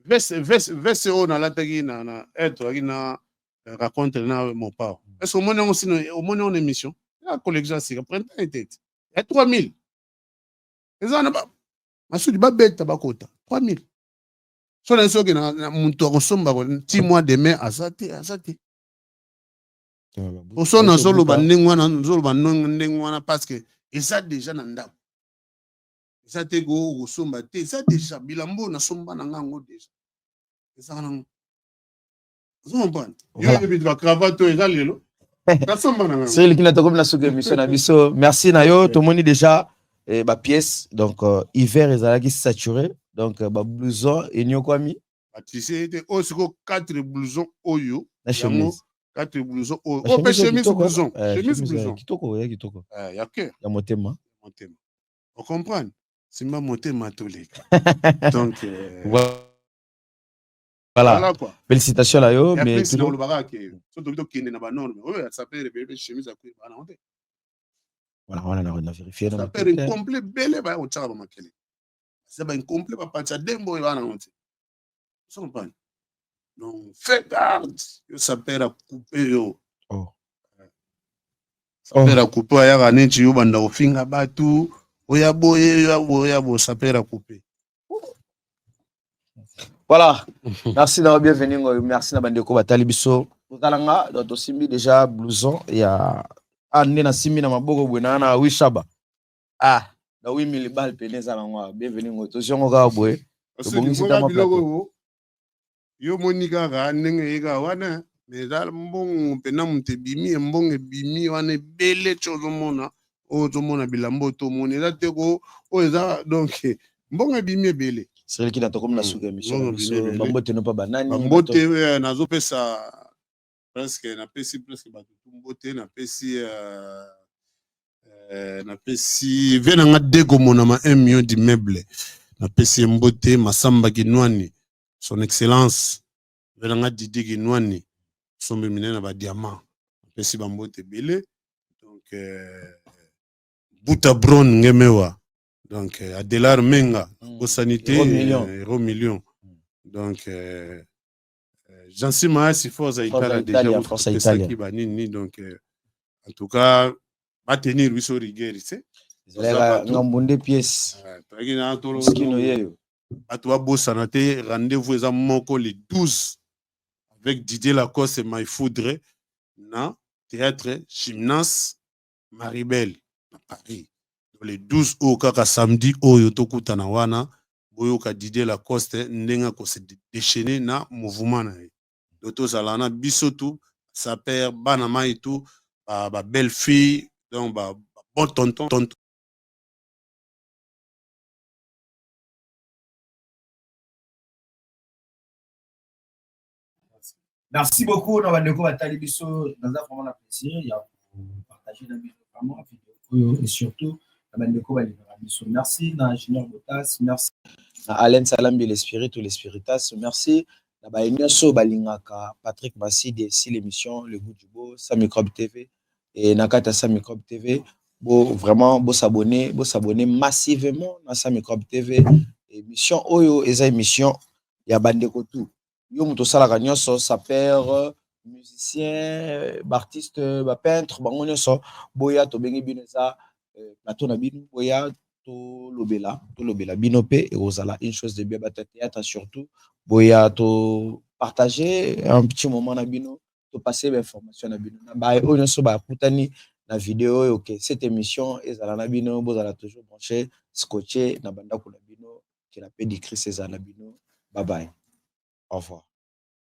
veste oyo nalataki na tozalaki na rencontre na Mopao. Est ce que omoni yango? Sino omoni yango na émission ya collection ya sika printemps ete ya 3000. Eza wana Masudi babeta bakota 3000. So na soki na moto akosomba ti mois de mai aza te, aza te. Oso nazoloba ndenge wana, nazoloba ndenge wana parce que eza déjà na ndako. Eza te ko kosomba te, eza déjà bilambo oyo nasomba na nga yango déjà. Ezaka nango. Ozo comprendre? Yo yebi ba cravate oyo eza lelo. Nasomba na nga. Cyril Kina, tokomi na suka émission na biso. Merci na yo, tomoni déjà ba pièce donc hiver ezalaki saturé, donc ba blouson enyokwami. Batise te oyo sikoyo 4 blouson oyo na chemise. 4 blouson oyo. Oh, pe chemise blouson. Chemise blouson. Kitoko, ya kitoko. Ya cœur. Ya motema. Motema. On comprend? Simba motema toleka. Donc voilà. Voilà quoi. Félicitations là yo, mais mais toujours le baraka so to kende na ba norme. Oyo ça peut rebelle chemise ya cuir bana honte. Voilà, voilà, on a vérifié Ça peut incomplet belé ba o tsaka ba makele. C'est ba incomplet ba pancha dembo bana honte. Ça comprend? Donc fais garde, yo ça peut à couper yo. Oh. Ça peut à couper ya ka neti yo banda ofinga batu, oya boye, oya boye, oya boye, ça peut à couper. Voilà. Merci d'avoir bienvenu. Merci na bandeko batali biso. Totalanga donc tosimbi déjà blouson ya ah nde na simbi na maboko boye na na wishaba. Ah na 8000 balles pene ezala ngo bienvenu ngo tozongo kaka boye. Tobongisi tama plateau. Yo moni kaka ndenge eyeka wana mais eza mbongo mpena moto ebimi, mbongo ebimi wana ebele ti ozomona oyo ozomona bilamba oyo tomoni eza te ko oyo eza donc mbongo ebimi ebele. Cyril Kina tokomi na suka émission na biso. Bambote no pa banani. Bambote nazopesa presque napesi presque bato tu mbote, napesi napesi ve nanga dego monama 1 million d'immeuble, napesi mbote Masamba Kinwani son excellence ve nanga Didi Kinwani sombe minene na ba diamant, napesi bambote ebele. Donc Buta Brown Ngemewa, donc Adelar Menga bosani te Hero Million. Donc Jansi Maasi Forza Italia déjà Forza Italia banini. Donc en tout cas batenir biso rigueur c'est ezalaka ngambo nde pièce skino yeyo bato babosana te rendez-vous eza moko le 12 avec Didier Lacoste et My Foudre na théâtre Gymnase Maribel na Paris. Donc le 12 oyo kaka samedi oyo tokutana wana boyoka Didier Lacoste ndenge ko se déchaîner na mouvement na ye. Donc tozala na biso tout saper bana mai tout ba belle fille donc ba bon tonton tonton. Merci beaucoup na bandeko batali biso, naza vraiment na plaisir ya partager na biso vraiment vidéo et surtout na bandeko balingaka biso. Merci na Junior Botas, merci na Alain Salambi l'esprit ou l'espiritas, merci na ba nyonso balingaka Patrick Massidi si l'émission Le Goût du Beau, Sans Microbe TV et na kata Sans Microbe TV. Bo vraiment bo s'abonner massivement na Sans Microbe TV. Émission oyo eza émission ya bandeko tout. Yo moto osalaka nyonso, sapeur, musicien, artiste, ba peintre, bango nyonso boya tobengi bino eza plateau na bino, boya tolobela bino pe ekozala une chose de bien, bato ya théâtre surtout boya to partager un petit moment na bino, to passer ba information na bino na ba oyo nyonso bakutani na vidéo oyo. Ok, cette émission ezala na bino, bozala toujours branché, scotché na bandako na bino, que la paix du Christ ezala na bino. Bye bye. Au revoir.